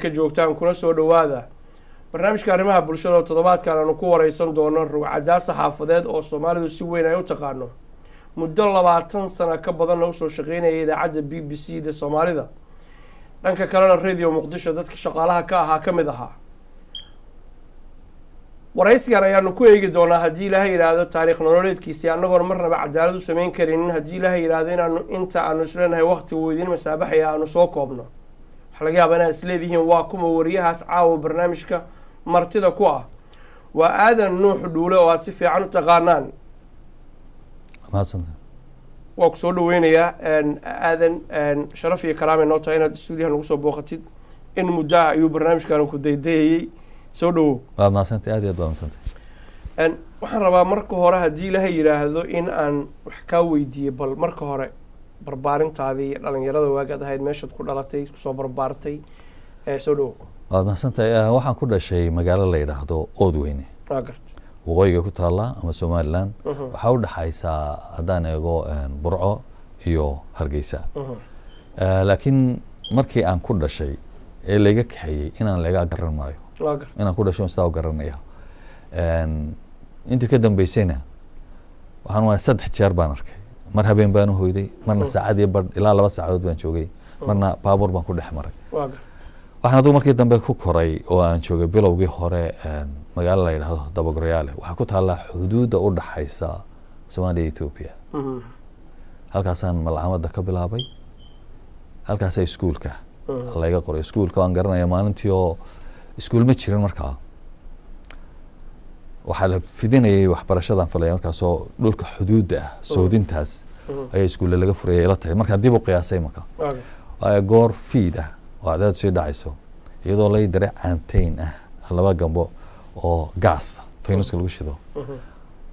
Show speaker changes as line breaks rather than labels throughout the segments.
Ka joogtaan kuna soo dhowaada barnaamijka arrimaha bulshada oo toddobaadkan aanu ku wareysan doono rugcadaa saxaafadeed oo Soomaalidu si weyn ay u taqaano, muddo 20 sano ka badanna usoo shaqeynaya idaacadda BBC da Soomaalida, dhanka kalena Radio Muqdisho dadka shaqaalaha ka ahaa ka mid ahaa. Waraysigan ayaanu ku eegi doonaa, haddii Ilaahay yidhaahdo, taariikh nololeedkiisii, annagoon marnaba cadaalad u sameyn karinin, haddii Ilaahay yidhaahdo, inaanu inta aanu isleenahay waqtigu idiin masaabaxaya aanu soo koobno. Waxaa laga yaabaa inaad isleedihiin, "Waa kuma wariyahaas caawa barnaamijka martida ku ah?" Waa Aadan Nuux Dhuule oo aad si fiican u taqaanaan.
Mahadsanta.
Waa ku soo dhaweynayaa, Aadan. Sharaf iyo karaamay noo tahay inaad stuudiyaha nagu soo booqatid. In muddo ah ayuu barnaamijkan ku daydayayey. Soo dhawow.
Waa mahadsantay, aad iyo aad waa mahadsantay.
Waxaan rabaa marka hore, haddii Ilaahay yidhaahdo, in aan wax kaa weydiiyo bal marka hore barbaarintaadii iyo dhalinyarada waagaad ahayd, meeshaad ku dhalatay, kusoo barbaartay. Soo dhawow.
Waad mahadsantahay. Waxaan ku dhashay magaalo la yidhaahdo Oodweyne.
Waa garta.
Waqooyiga ku taalla ama Somaliland. Waxaa u dhexaysaa, haddaan eego, Burco iyo Hargeysa. Laakiin markii aan ku dhashay ee layga kaxeeyey inaan laga garan maayo.
Waa garta.
Inaan ku dhasho sidaa u garanaya. Intii ka dambeysayna waxaan waaya saddex jeer baan arkay. Mar habeen baan u hoyday, marna saacad iyo badh ilaa 2 saacadood baan joogay, marna baabuur baan ku dhex maray.
Waa garta.
Waxaan adigu markii dambe ku koray oo aan joogay bilowgii hore magaalo la yidhaahdo Dabagoryaale. Waxaa ku taallaa xuduudda u dhaxaysa Soomaaliya iyo Ethiopia. Halkaasaan malcamada ka bilaabay, halkaasaa iskuulka layga qoray. Iskuulka waan garanaya, maalintii oo iskuul ma jirin markaa, waxaa la fidinayay waxbarashadan filaya markaasoo dhulka xuduudda ah, soodintaas ayaa iskuulle laga furayay ila tahay markaan dib u qiyaasay marka.
Waa garta.
Waayo goor fiid ah oo cadaad sii dhacayso, iyadoo lay diray caanteyn ah, laba gambo oo gaas faynuska lagu shido,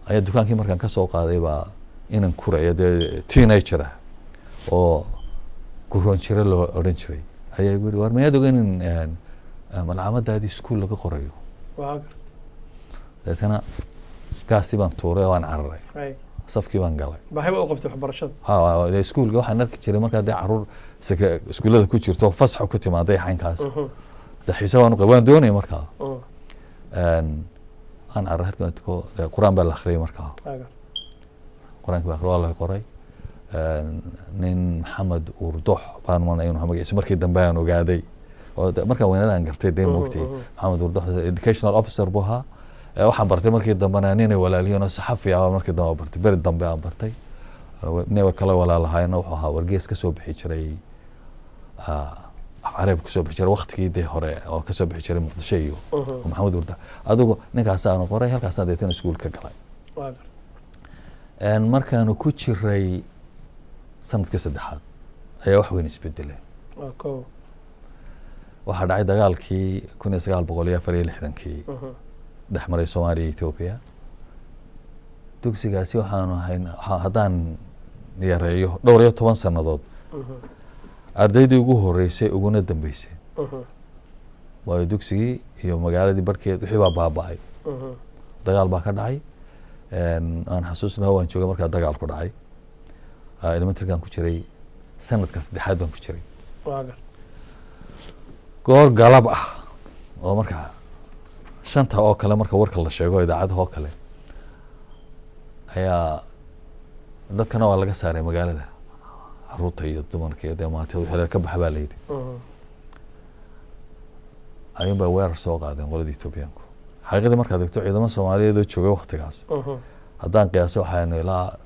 ayaa dukaankii markaan ka soo qaaday baa inan kuraya, dee teenager ah oo guroon jiro loo odhan jiray, ayaa igu yidhi, "War miyaad ogeyn in malcamadaadii iskuul laga qorayo?"
Waa garta.
Deetana gaastii baan tuuray oo waan cararay. Safkii baan galay.
Baahi baad u qabtay waxbarashada.
Ha, dee iskuulka waxaan arki jiray markaa dee caruur seke iskuullada ku jirto, fasax ku timaaday xaynkaas. Dee xiise waan u qabay, waan doonayay markaa. Aan cararay halkii baan tuko, dee Qur-aan baa la akhriyay markaa.
Waa garta.
Qur-aankii baa waa la qoray. Nin Maxamed Urdox baan manay inuu magaciisa markii dambe aan ogaaday oo markaan weynada aan gartay dee moogtay. Maxamed Urdox educational officer buu ahaa. Waxaan bartay markii dambena ninay walaaliyiin oo saxafi ah markii dambe aan bartay, beri dambe aan bartay. Nin kale walaalahaayna wuxuu ahaa wargees kasoo bixi jiray, af Carabi kasoo bixi jiray waqtigii dee hore oo kasoo bixi jiray Muqdisho iyo oo Maxamed Urdox. Adigu ninkaasaan qoray, halkaasaan deetana iskuul ka galay.
Waa garta.
Markaanu ku jiray sanadkii saddexaad ayaa wax weyn isbedeleen.
Waa kow.
Waxaa dhacay dagaalkii 1964-kii dhex maray Soomaaliya iyo Ethiopia. Dugsigaasi waxaanu ahayn, haddaan yareeyo, dhowr iyo toban sannadood ardaydii ugu horeysay uguna dambeysay, waayo dugsigii iyo magaaladii barhkeed wixii baa baaba'ay. Dagaal baa ka dhacay. Aan xasuusnaha, waan joogay markaa dagaal ku dhacay. Elementarygan ku jiray, sanadka saddexaad baan ku jiray.
Waa garta.
Goor galab ah oo markaa 5-ta oo kale, marka warka la sheego idaacadaha oo kale, ayaa dadkana waa laga saaray magaalada, caruurta iyo dumarka iyo dee maatida wixii reer ka baxa baa la yidhi. Ayuun bay weerar soo qaadeen qoladii Etoobiyaanku. Xaqiiqadii markaad eegto, ciidamo Soomaaliyeed oo joogay waktigaas, haddaan qiyaaso, waxaanu ilaa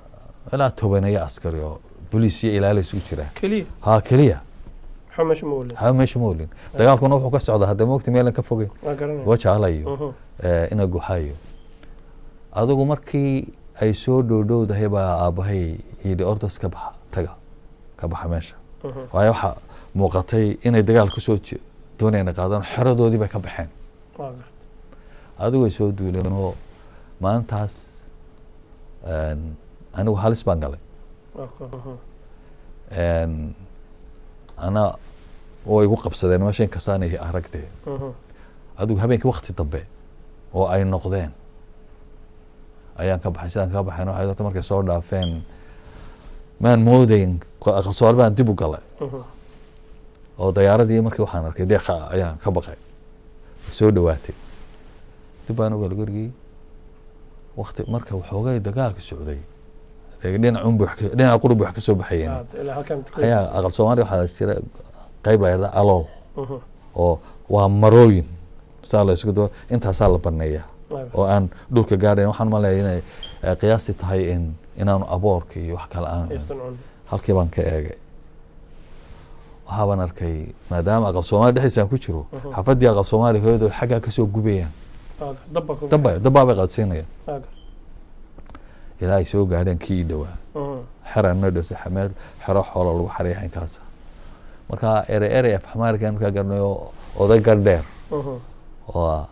10-eeyo askari oo boliis iyo ilaali isugu jira.
Keliya?
Ha, keliya.
Waxba meesha ma olin.
Waxba meesha ma olin. Dagaalkuna wuxuu ka socdaa hadda moogta meelan ka fogey.
Waa garanaya.
Wajaala iyo ina guxayo. Adigu markii ay soo dhowdhowdahay baa aabbahay yidhi, "Ordos ka baxa, taga, ka baxa meesha." Waayo waxaa muuqatay inay dagaal kusoo doonayaan qaadaan, xeradoodii bay ka baxeen.
Waa garta.
Adigu ay soo duuleen oo maalintaas anigu halis baan galay.
Waa kow.
Ana oo igu qabsadeen meesha inkastaanay aragtee. Adigu habeenkii wakti dambe oo ay noqdeen ayaan ka baxay. Sidaan ka baxayn waxay horta markay soo dhaafeen maan moodayn aqal Soomaali baan dib u galay. Oo dayaaradii markii waxaan arkay deeqa ayaan ka baqay, soo dhawaatay. Dib baan ugal gurigii waqti marka waxoogay dagaalka socday, dee dhinac unbu dhinaca qurub wax ka soo baxayeen.
Ilaa halkan.
Ayaa aqal Soomaaliya waxaa jira qayb la yidhahda alool, oo waa marooyin saa la isugu daba, intaasaa la baneeyaa oo aan dhulka gaadhayn. Waxaan maleeya inay qiyaastii tahay in inaanu aboorka iyo wax kale aanu cunin.
Aysan cunin.
Halkii baan ka eegay, waxaa baan arkay maadaama aqal Soomaali dhexdiisa aan ku jiro, xafaddii aqal Soomaali hooyadoo xaggaa kasoo gubayaan.
Dabba ku
dabba dabbaa bay qaadsiinayaan ilaa ay soo gaadheen kii ii dhowaa. Xeraan noo dhow, meel xero xoola lagu xariya inkaas. Marka erey erey af xamaarikan markaa garanayo, oday gardheer oo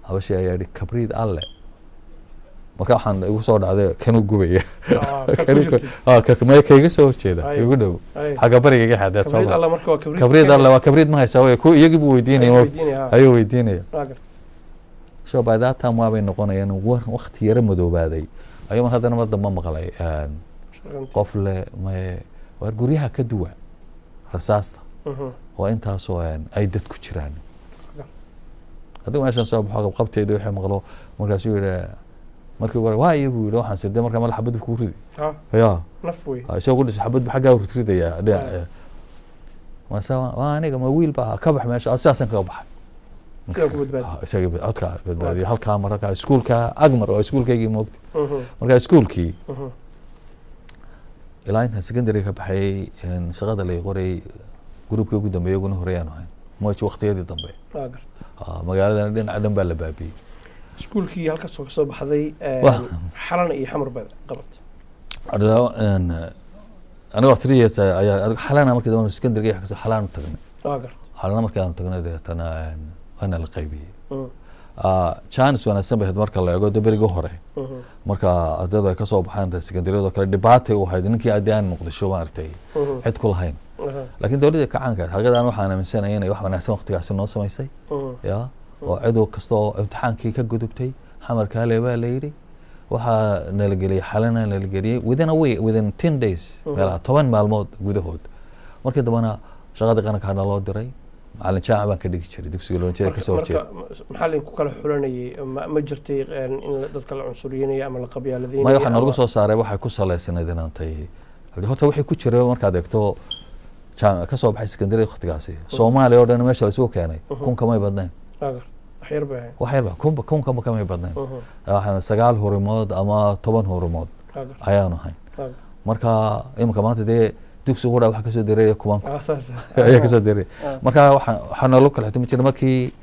habashii ayaa yihi "Kabriid alle". Marka waxaan igu soo dhacday kanuu gubaya. Maya, kayga soo horjeeda, igu dhow, xagga bariga iga xadeed.
Kabriid alle marka waa kabriid.
Kabriid alle waa kabriid ma haysaa way ku iyagii buu weydiinaya.
Weydiinaya.
Ayuu weydiinaya.
Waa gartay.
So by that time waabay noqonayaan war waqti yaro madoobaaday ayuu mar haddana mar dambe maqlay
Shaqantii.
Qof le maye waar guryaha ka duwa rasaasta waa intaasoo ay dad ku jiraan. Adigu meeshan soo baxo qabqabteeda wixii maqlo. Markaasuu yihi markii hore waa iyo buu yihi waxaan sirday markaa mala xabad buu kugu ridi. Ya.
Naf wey.
Isagoo ku dhisay xabad buu xaggaa ridridayaa dhinac. Mase waa aniga ma wiil baa ka bax meesha. Sidaasaan kaga baxay.
Sidaa ku badbaadi.
Isaga codka badbaadiyo halkaa markaa iskuulka agmar oo iskuulkaygii moogta. Markaa iskuulkii ilaa intaan secondary ka baxayay, shaqada lay qorayay, groupkii ugu dambeeyay uguna horeeyaan ahayn moj waqtiyadii dambe.
Waa gartay.
Magaaladana dhinaca dhan baa la baabiyey.
Iskuulkii halkaasoo kasoo baxday, Xalana iyo Xamar baad qabatay.
Anigoo 3 years ayaa adigo Xalana markii dambe secondary kasoo Xalaan u tagnay.
Waa gartay.
Xalana markii aanu tagnay deetana waana la qaybiyey. Chance wanaagsan bay ahayd marka la eego de berigii hore. Marka ardaydu ay kasoo baxaan secondaryadoo kale, dhibaatay u ahayd ninkii haddii aan Muqdisho maaragtay cid ku lahayn. Laakiin dowladda kacaanka xaqiiqadan waxaan aaminsanahay inay wax wanaagsan waqtigaasi noo samaysay ya, oo cid kasta oo imtixaankii ka gudubtay Xamar kaale baa la yidhi. Waxaa nala geliyey Xalana, nala geliyey within a week, within 10 days, meelaha 10 maalmood gudahood. Markii dambena shaqadii qaranka naloo diray, macalin jaamac baan ka dhigi jiray dugsiga loo jiray
marka
kasoo horjeeda.
Marka maxaa laydinku kala xulanayay? Ma jirtay in dadka la cunsuriyeynayo ama la qabyaaladeynayo?
Maya, waxaa noogu soo saaray waxay ku salaysanayd inaantay horta wixii ku jira markaad eegto ka soo baxay secondary waqtigaasi Soomaaliya oo dhan meesha la isugu keenay, kun kamay badnayn.
Waa gartay, wax yar bay ahayd.
Wax yarba, kunba kun kamay badnayn. Waxaan 9 hurimood ama 10 hurimood
Waa gartay.
ayaanu hayn.
Waa gartay.
Marka iminka maanta dee dugsiga qura waxa kasoo dareeraya kumanku
Saas.
ayaa kasoo dareeraya. Marka waxaa noola kala xitumi jiray markii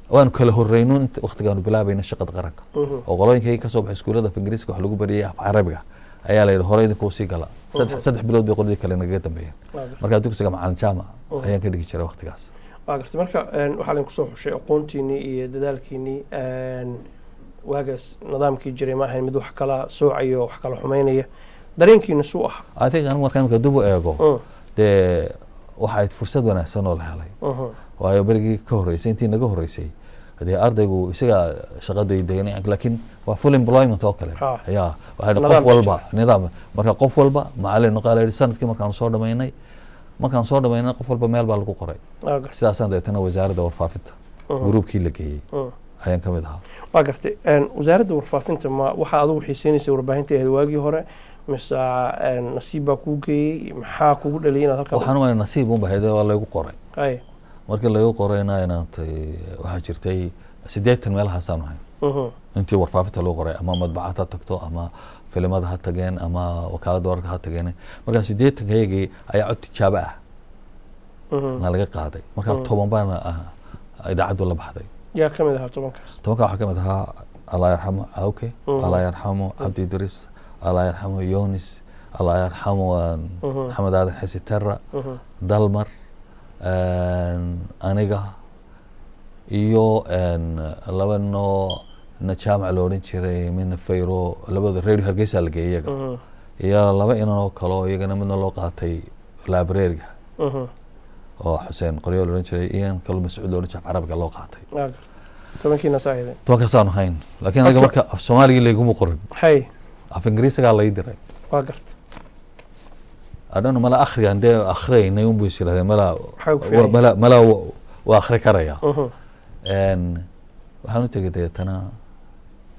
waanu kala horreyno inta waqtigaanu bilaabayna shaqada qaranka, oo qolooyinkayga kasoo baxay iskuullada af Ingiriiska wax lagu bariyay af Carabiga ayaa la yidhi hore idinkuu sii gala. 3 bilood bay qoladii kale nagaga dambeeyeen.
Waa gartay.
Marka dugsiga macalin jaamac ayaan ka dhigi jiray waqtigaas.
Waa gartay. Marka waxaa laydinku soo xushay aqoontiinii iyo dadaalkiinii. Waagaas nidaamkii jiray ma ahayn mid wax kala soocayo, wax kala xumeynaya. Dareenkiina suu ahaa?
I think anigu markaan imika dib u eego, dee waxay fursad wanaagsan oo la helay, waayo berigii ka horreysay, intii naga horreysay, dee ardaygu isaga shaqaday deganay, laakiin waa full employment oo kale. Ya, waxaa qof
Nidaam.
walba nidaam. Marka qof walba macalin noqaa la yidhi sanadkii markaanu soo dhamaynay qof walba meel baa lagu qoray.
Waa gartay.
Sidaasaan deetana wasaaradda warfaafinta groupkii la geeyey ayaan ka mid ahaa.
Waa gartay. Wasaaradda warfaafinta, ma waxaa adigu xiiseynaysa warbaahinta ahayd waagii hore, mise nasiib baa kuu geeyey? Maxaa kugu dhaliyay inaad halkaa?
Waxaan u nasiib un bahayd, waa laygu qoray. Markii laygu qorayna inaantay waxaa jirtay 80 meelahaasaan ahay intii warfaafinta loo qoray, ama madbacad ha tagto ama filimada ha tageen ama wakaaladda wararka ha tageen. Markaa 80-kaygii ayaa cod tijaabo ah na laga qaaday. Markaa 10 baana idaacaddu la baxday.
Yaa ka mid ahaa 10-kaas?
10-ka waxaa ka mid ahaa allah yarxamo Cawke, allah yarxamo Cabdi Idris, allah yarxamo Yonis, allah yarxamo Maxamed Aadan Xisi Terra, Dalmar, aniga iyo laba noo na jaamac lo odhan jiray, midna Fayro. Labada Radio Hargeysa la geeyay iyaga, iyo laba inan oo kale oo iyagana midna loo qaatay librariga oo Xuseen Qoryo la odhan jiray, iyo in kaloo Mascuud lo odhan jiray, af Carabiga loo qaatay.
Waa gartay, 10-kiina saa ahaydeen.
10-kaasaanu hayn, laakiin aniga marka af Soomaaligii layguma qorin. Af Ingiriisigaa lay diray.
Waa gartay.
Adhano mala akhrigan dee akhriyaynay unbuu is yidhahdeen mala
Waxay ku fiican.
Mala waa akhri karaya. Waxaan u tegay dabeetana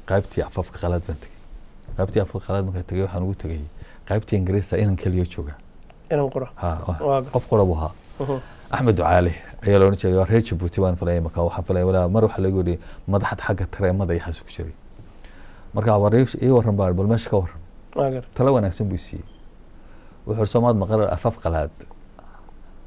qaybtii afafka qalaad baan tegey. Qaybtii afafka qalaad markaan tegey, waxaan ugu tegey qaybtii Ingiriista inan keliya jooga.
Inan qura.
Ha.
Waa
qof qura buu ahaa. Axmed Ducaale ayaa la odhan jiray, waa reer Jabuuti baan filaya. Marka waxaan filaya walaa mar waxaa lagu yidhi madaxda xagga tareemada iyo xaas ku jiray. Marka war ii warran baa, bal meesha ka warran.
Waa gartay.
Talo wanaagsan buu siiyey. Wuxuu soomaad maqal afaf qalaad,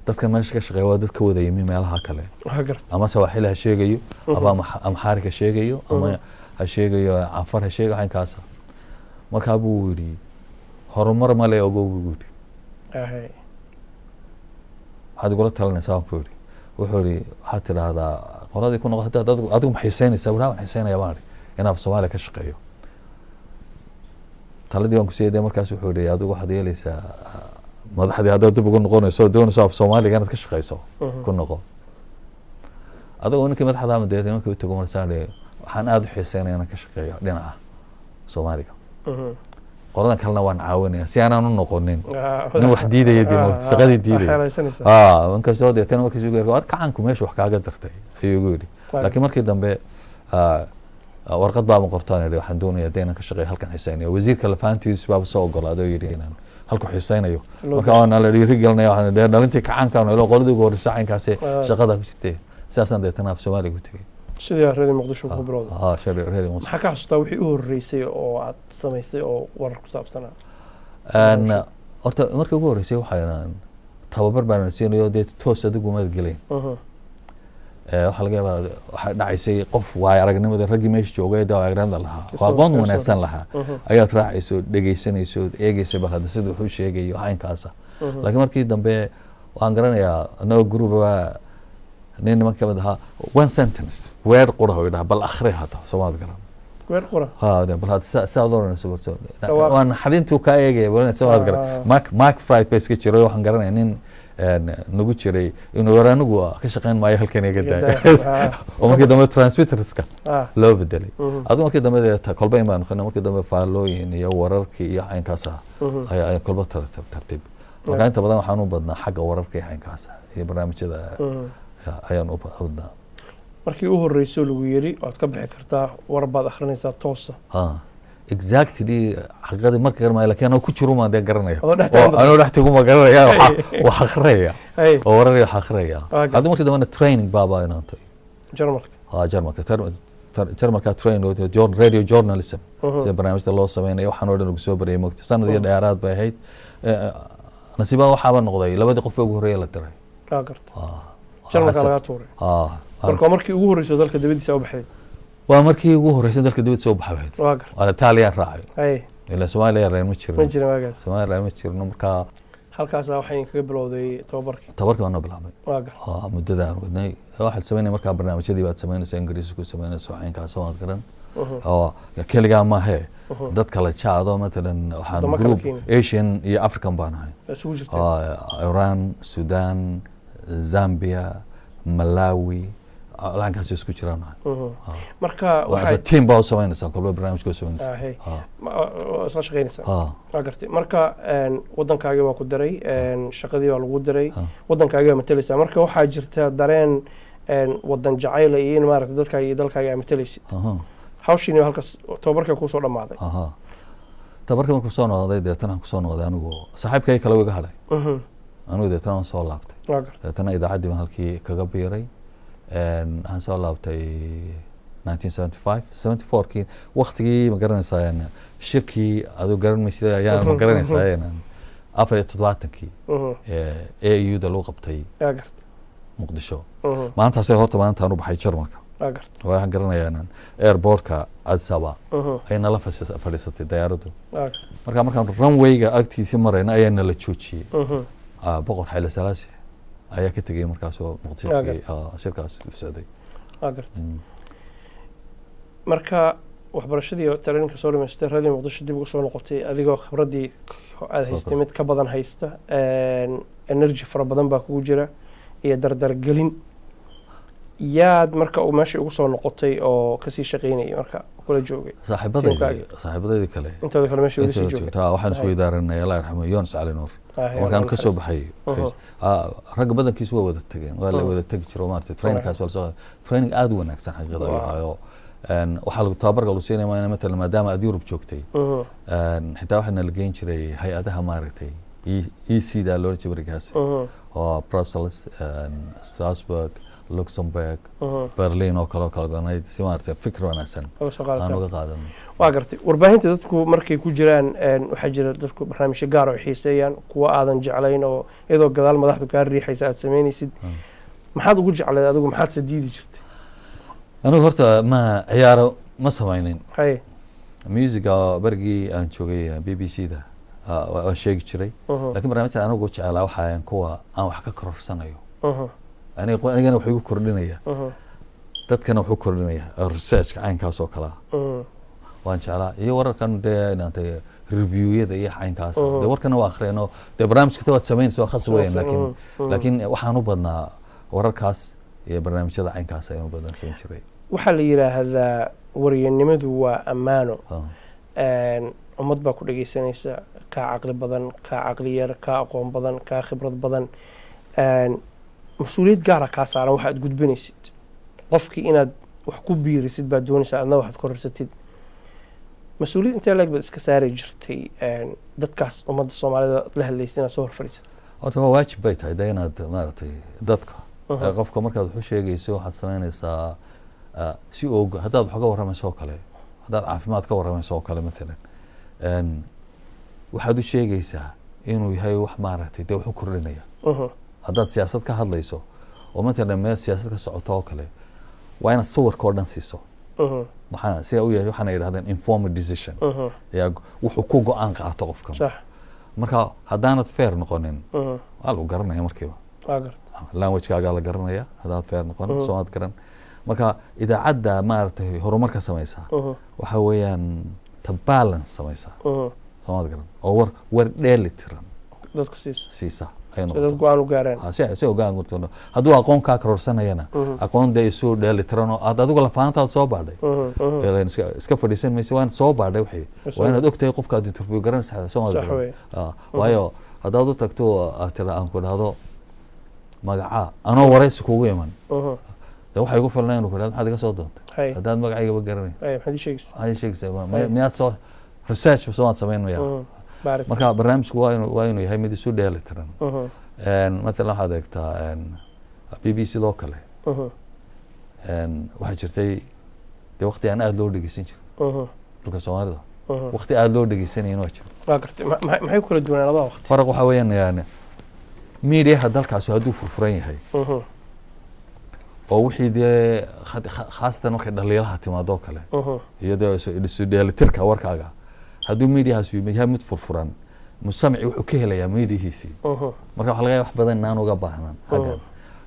dadkan meesha ka shaqeeya waa dad ka wada yimi meelaha kale.
Waa gartay.
Ama sawaaxili ha sheegayo ama Amxaari ha sheegayo ama ha sheegayo Canfar ha sheegayo waxinkaasa. Markaa buu yidhi horumar male ogow, buu yidhi. Waxaad igula talinaysaa, waan ku yidhi. Wuxuu yidhi waxaad tidhaahdaa qoladii ku noqo haddaad adigu ma xiiseynaysaa. Waan xiiseynaya baan idhi inaan Soomaaliya ka shaqeeyo. Taladii waan ku siiyay dee. Markaas wuxuu yidhi adigu waxaad yeelaysaa madaxdii haddaad dib ugu noqonayso oo doonayso af Soomaaliga inaad ka shaqeyso ku noqo adigoo ninkii madaxda ama dee nimankii u tago. Markaan idhi waxaan aada u xiiseynaya inaan ka shaqeeyo dhinaca Soomaaliga, qoladan kalena waan caawinaya si aanan u noqonin nin wax diidaya dee moogta, shaqadii diidaya.
Xeelaysanaysaa.
Inkastoo deetana markiis ugu war kacanku meesha wax kaaga dartay ayuu igu yidhi. Laakiin markii dambe warqad baaba qortaan idhi waxaan doonaya dee inaan ka shaqeeyo halkan xiiseynayo. Wasiirka lafahantiisu baaba soo ogolaaday oo yidhi inaan halku xiiseynayo. Marka waana la dhiiri gelinaya, waxaan dee dhalintii kacankaan ilo qoladii ugu horreysay caynkaasi shaqada ku jirtay. Sidaasaan deetana af Soomaaliga ku tegey.
Sidii aad reer Muqdisho ku bilowday.
Ah, shari reer Muqdisho.
Maxaa ka xasuustaa wixii u horreysay oo aad samaysay oo warar ku saabsanaa?
Horta markii ugu horreysay waxaan tababar baan siinayo dee toos adigu maad gelayn. Waxaa laga yaabaa waxaa dhacaysay qof waayo aragnimada raggii meesha joogay dee waayo aragnimada lahaa oo aqoon wanaagsan lahaa ayaad raacayso, dhegeysanayso, eegeysa bal hadda sida wuxuu sheegayo caynkaasa. Laakiin markii dambe waxaan garanayaa anagoo group nin niman kamid ahaa one sentence, weer qura oo idhaha bal akhri hadda soomaad garan.
Weer qura.
Ha de bal hadda saa oranayso barso.
Dhawaaq.
Waan xadintuu kaa eegaya bal soomaad garan. Mark Fright ba iska jiray. Waxaan garanaya nin nagu jiray inuu war anigu ka shaqeyn maayo halkan iga
Iga
daaya.
daaya.
Oo markii dambe transmitterska loo bedelay. Adigu markii dambe dee kolba in baan noqonay markii dambe faallooyin iyo wararkii iyo caynkaas ah ayaa kolba tartiib tartiib. Marka inta badan waxaan u badnaa xagga wararka iyo caynkaas ah iyo barnaamijyada ayaan u badnaa.
Markii u horreysay lagu yiri waad ka bixi kartaa, war baad akhrinaysaa toosa?
Ha, exactly, xaqiiqadii marka garmaayo, laakiin anoo ku jiro maan dee garanaya.
Adoo dhex
oo
taagan.
Anoo dhex tago ma garanaya wax akhriyaya oo wararaya wax akhriyaya.
Waa
Hadda markii dambena training baaba inaantay.
Jarmalka.
Ha, Jarmalka Jarmalka train loo radio journalism, sida barnaamijda loo sameynayo waxaan oo dhan lagu soo barayay moogta. Sanad iyo dheeraad bay ahayd. Nasiibaa waxaaba noqday labadii qof ee ugu horreeya la diray.
Waa gartay, Jarmalka lagaa tuuray. Marka waa markii ugu horreysay oo dalka dibadiisa u baxday?
Waa markii ugu horreysay dalka dibadda soo baxay.
Waa gartay.
Waana Italian raacay. Ilaa Soomaaliya reer ma
Ma
jirno.
Jirin waagaas.
Soomaaliya reer ma jirno markaa.
Halkaasaa waxay kaga bilowday tababarkii.
Tabarkii baa noo bilaabmay.
Waa gartay.
Muddada aan wadnay waxaad samaynaya markaa barnaamijyadii baad samaynaysa, Ingiriisi ku samaynaysa caynkaas waad garan oo keligaa maahee dad kale jaado matalan waxaan
Wadamo kala
group
Kenya.
Asian iyo African baan ahay.
Isugu jirtay.
Iran, Sudan, Zambia, Malawi, laankaas isku jiraan ahay.
Marka
Waa as a
waxay
team baa u samaynaysaa kolba barnaamijka u samaynaysaa.
Waa isla shaqaynaysaa.
Ah.
Waa gartay. Marka waddankaagii waa ku diray, shaqadii waa lagu diray,
Ah.
waddankaagii waa matalaysaa. Marka waxaa jirta dareen waddan jacayla iyo in maaragta dadkaaga iyo dalkaaga aa matalaysid. Hawshiini halkaas tababarka kuusoo dhammaaday.
Aha, tabarkii markuu soo noqday deetana aan kusoo noqday anigu saaxiibkay kale wiga hadhay. Anigu deetana waan soo laabtay.
Waa gartay.
Deetana idaacaddii baan halkii kaga biiray. Waxaan soo laabtay 1975, 74kii waktigii ma garanaysaa shirkii aduu garan maysid ayaa ma garanaysaa 74kii AU da lagu qabtay
Waa gartay.
Muqdisho. Maalintaasay horta maalintaan u baxay Jarmalka.
Waa gartay.
Waxaan garanayaa inaan airportka Addis Ababa ayay nala fadhiisatay diyaaraddu.
Waa gartay.
Marka markaan runwayga agtiisii marayna ayaa nala joojiyey. Boqor Xayle Salaasi ayaa ka tegey markaas oo Muqdisho tegey, shirkaas u socday.
Waa gartay. Marka waxbarashadii oo traininka soo dhamaystay, Radio Muqdisho dib ugu soo noqotay adigoo khibraddii aad
Soo
haystay
kordhay.
mid ka badan haysta, energy fara badan baa kugu jira iyo dardargelin. Yaad marka uu meesha ugu soo noqotay oo kasii shaqaynayay marka kula joogay?
Saaxiibadaydii, saaxiibadaydii kale.
Intooda kale meesha weli sii
intooda
joogay?
Joogta. Waxaan isweydaaranay, Allah yarxamo, Yonis Cali Nuur. Markaan ka soo baxay, ragga badankiisu waa wada tageen, waa la wada tegi jiro maaragtay. Trainingkaas waa lasoo training aad u wanaagsan xaqiiqada ayuu ahayo. Waxaa lagu tababarka lagu siinaya waa in matalan maadaama aad Yurub joogtay, xitaa waxaana la geyn jiray hay-adaha maaragtay E C da loola jiray berigaas, oo Brussels, Strasbourg, Luxembourg, Berlin oo kale oo kala gonayd, si maaragtay fikir wanaagsan
uga soo
aan
qaadataa
uga qaadano.
Waa gartay. Warbaahinta dadku markay ku jiraan, waxaa jira dadku barnaamijyo gaar oo xiiseeyaan, kuwa aadan jeclayn oo iyadoo gadaal madaxdu kaa riixaysa aad samaynaysid. Maxaad ugu jeclayd adigu, maxaad se diidi jirtay?
Anigu horta ma ciyaaro ma samaynin. Musica berigii aan joogay BBC da waan sheegi jiray, laakiin barnaamijka anigu jeclaa waxaa kuwa aan wax ka kororsanayo, aniga anigana wax igu kordhinaya, dadkana wuxuu kordhinaya, researchka caynkaas oo kale ah waan jeclaa, iyo wararkan dee inaantay reviewyada iyo caynkaas dee warkana waa akhriyano dee barnaamij kasta waad samaynaysa, waa khasab weyn, laakiin laakiin waxaan u badnaa wararkaas iyo barnaamijyada caynkaas ayaan u badnaa samayn jiray.
Waxaa la yidhaahdaa waryanimadu waa ammaano. Ummad baa ku dhegeysanaysa, kaa caqli badan, kaa caqli yar, kaa aqoon badan, kaa khibrad badan. Mas-uuliyad gaara kaa saaran waxa aad gudbinaysid, qofkii inaad wax ku biirisid baad doonaysaa, adna waxaad korarsatid. Mas-uuliyad intee leeg baad iska saari jirtay, dadkaas ummadda Soomaalida aad la hadlaysay inaad soo hor fadhiisatid?
Horta waa waajib bay tahay de inaad maaragtay dadka qofka markaad wax u sheegayso waxaad samaynaysaa si og haddaad wax uga warramayso oo kale, haddaad caafimaad ka warramayso oo kale mathalan, waxaad u sheegaysaa inuu yahay wax maaragtay dee wax u kordhinaya. Haddaad siyaasad ka hadlayso oo matalan meel siyaasad ka socoto oo kale, waa inaad sawirka oo dhan siiso. Waxaa si u yahay waxaana yidhahdeen informed decision, yaa wuxuu ku go-aan qaato qofka. Marka haddaanad fair noqonin, waa lagu garanaya markiiba.
Waa garta.
Languagekaagaa la garanaya haddaad fair noqonin, soo aad garan. Marka idaacadda maaragtay horumarka samaysaa waxa weeyaan ta balance samaysaa, soo maad garan, oo war dheeli tiran
dadku siisa
siisa ay
si dad
noqoto
go-aan u gaaraan.
Si ogaan karto hadduu aqoon kaa karorsanayana, aqoon dee isu dheeli tiran oo aad adigu lafahantaad soo baadhay. Ileen iska fadhiisan maysa, waa inaad soo baadhay wixii, waa inaad ogtahay qofka aad interview garanaysa, soo maad
Sax
garan.
Wey.
Waayo haddaad u tagto aad tira aan ku dhahdo magacaa anoo waraysi kugu iman, dee waxay igu filnay inuu ku dhahdo maxaad iga soo doontay haddaad magacaygaba garanay?
Maxaad ii sheegaysaa?
Maxaad ii sheegaysaa? Miyaad soo research soo maad samayn maya?
Baarit.
Marka barnaamijku waa inuu yahay mid isu dheeli tiran. Matalan waxaad eegtaa BBC sidoo kale, waxaa jirtay dee waqti aan aada loo dhegeysan jirin dhulka Soomaalida, waqti aada loo dhegeysanaynin waa jira.
Waa gartay. Maxay ku kala duwanaan labada waqti?
Faraq waxaa weeyaan yani miidiyaha dalkaasi hadduu furfuran yahay oo wixii dee khaasatan markay dhaliilaha timaado oo kale, iyo dee isu dheelitirka warkaaga, hadduu miidiyahaasi yahay mid furfuran, mujtamaci wuxuu ka helayaa miidiyihiisii. Marka waxaa laga yaaba wax badan inaan uga baahnan xaggan.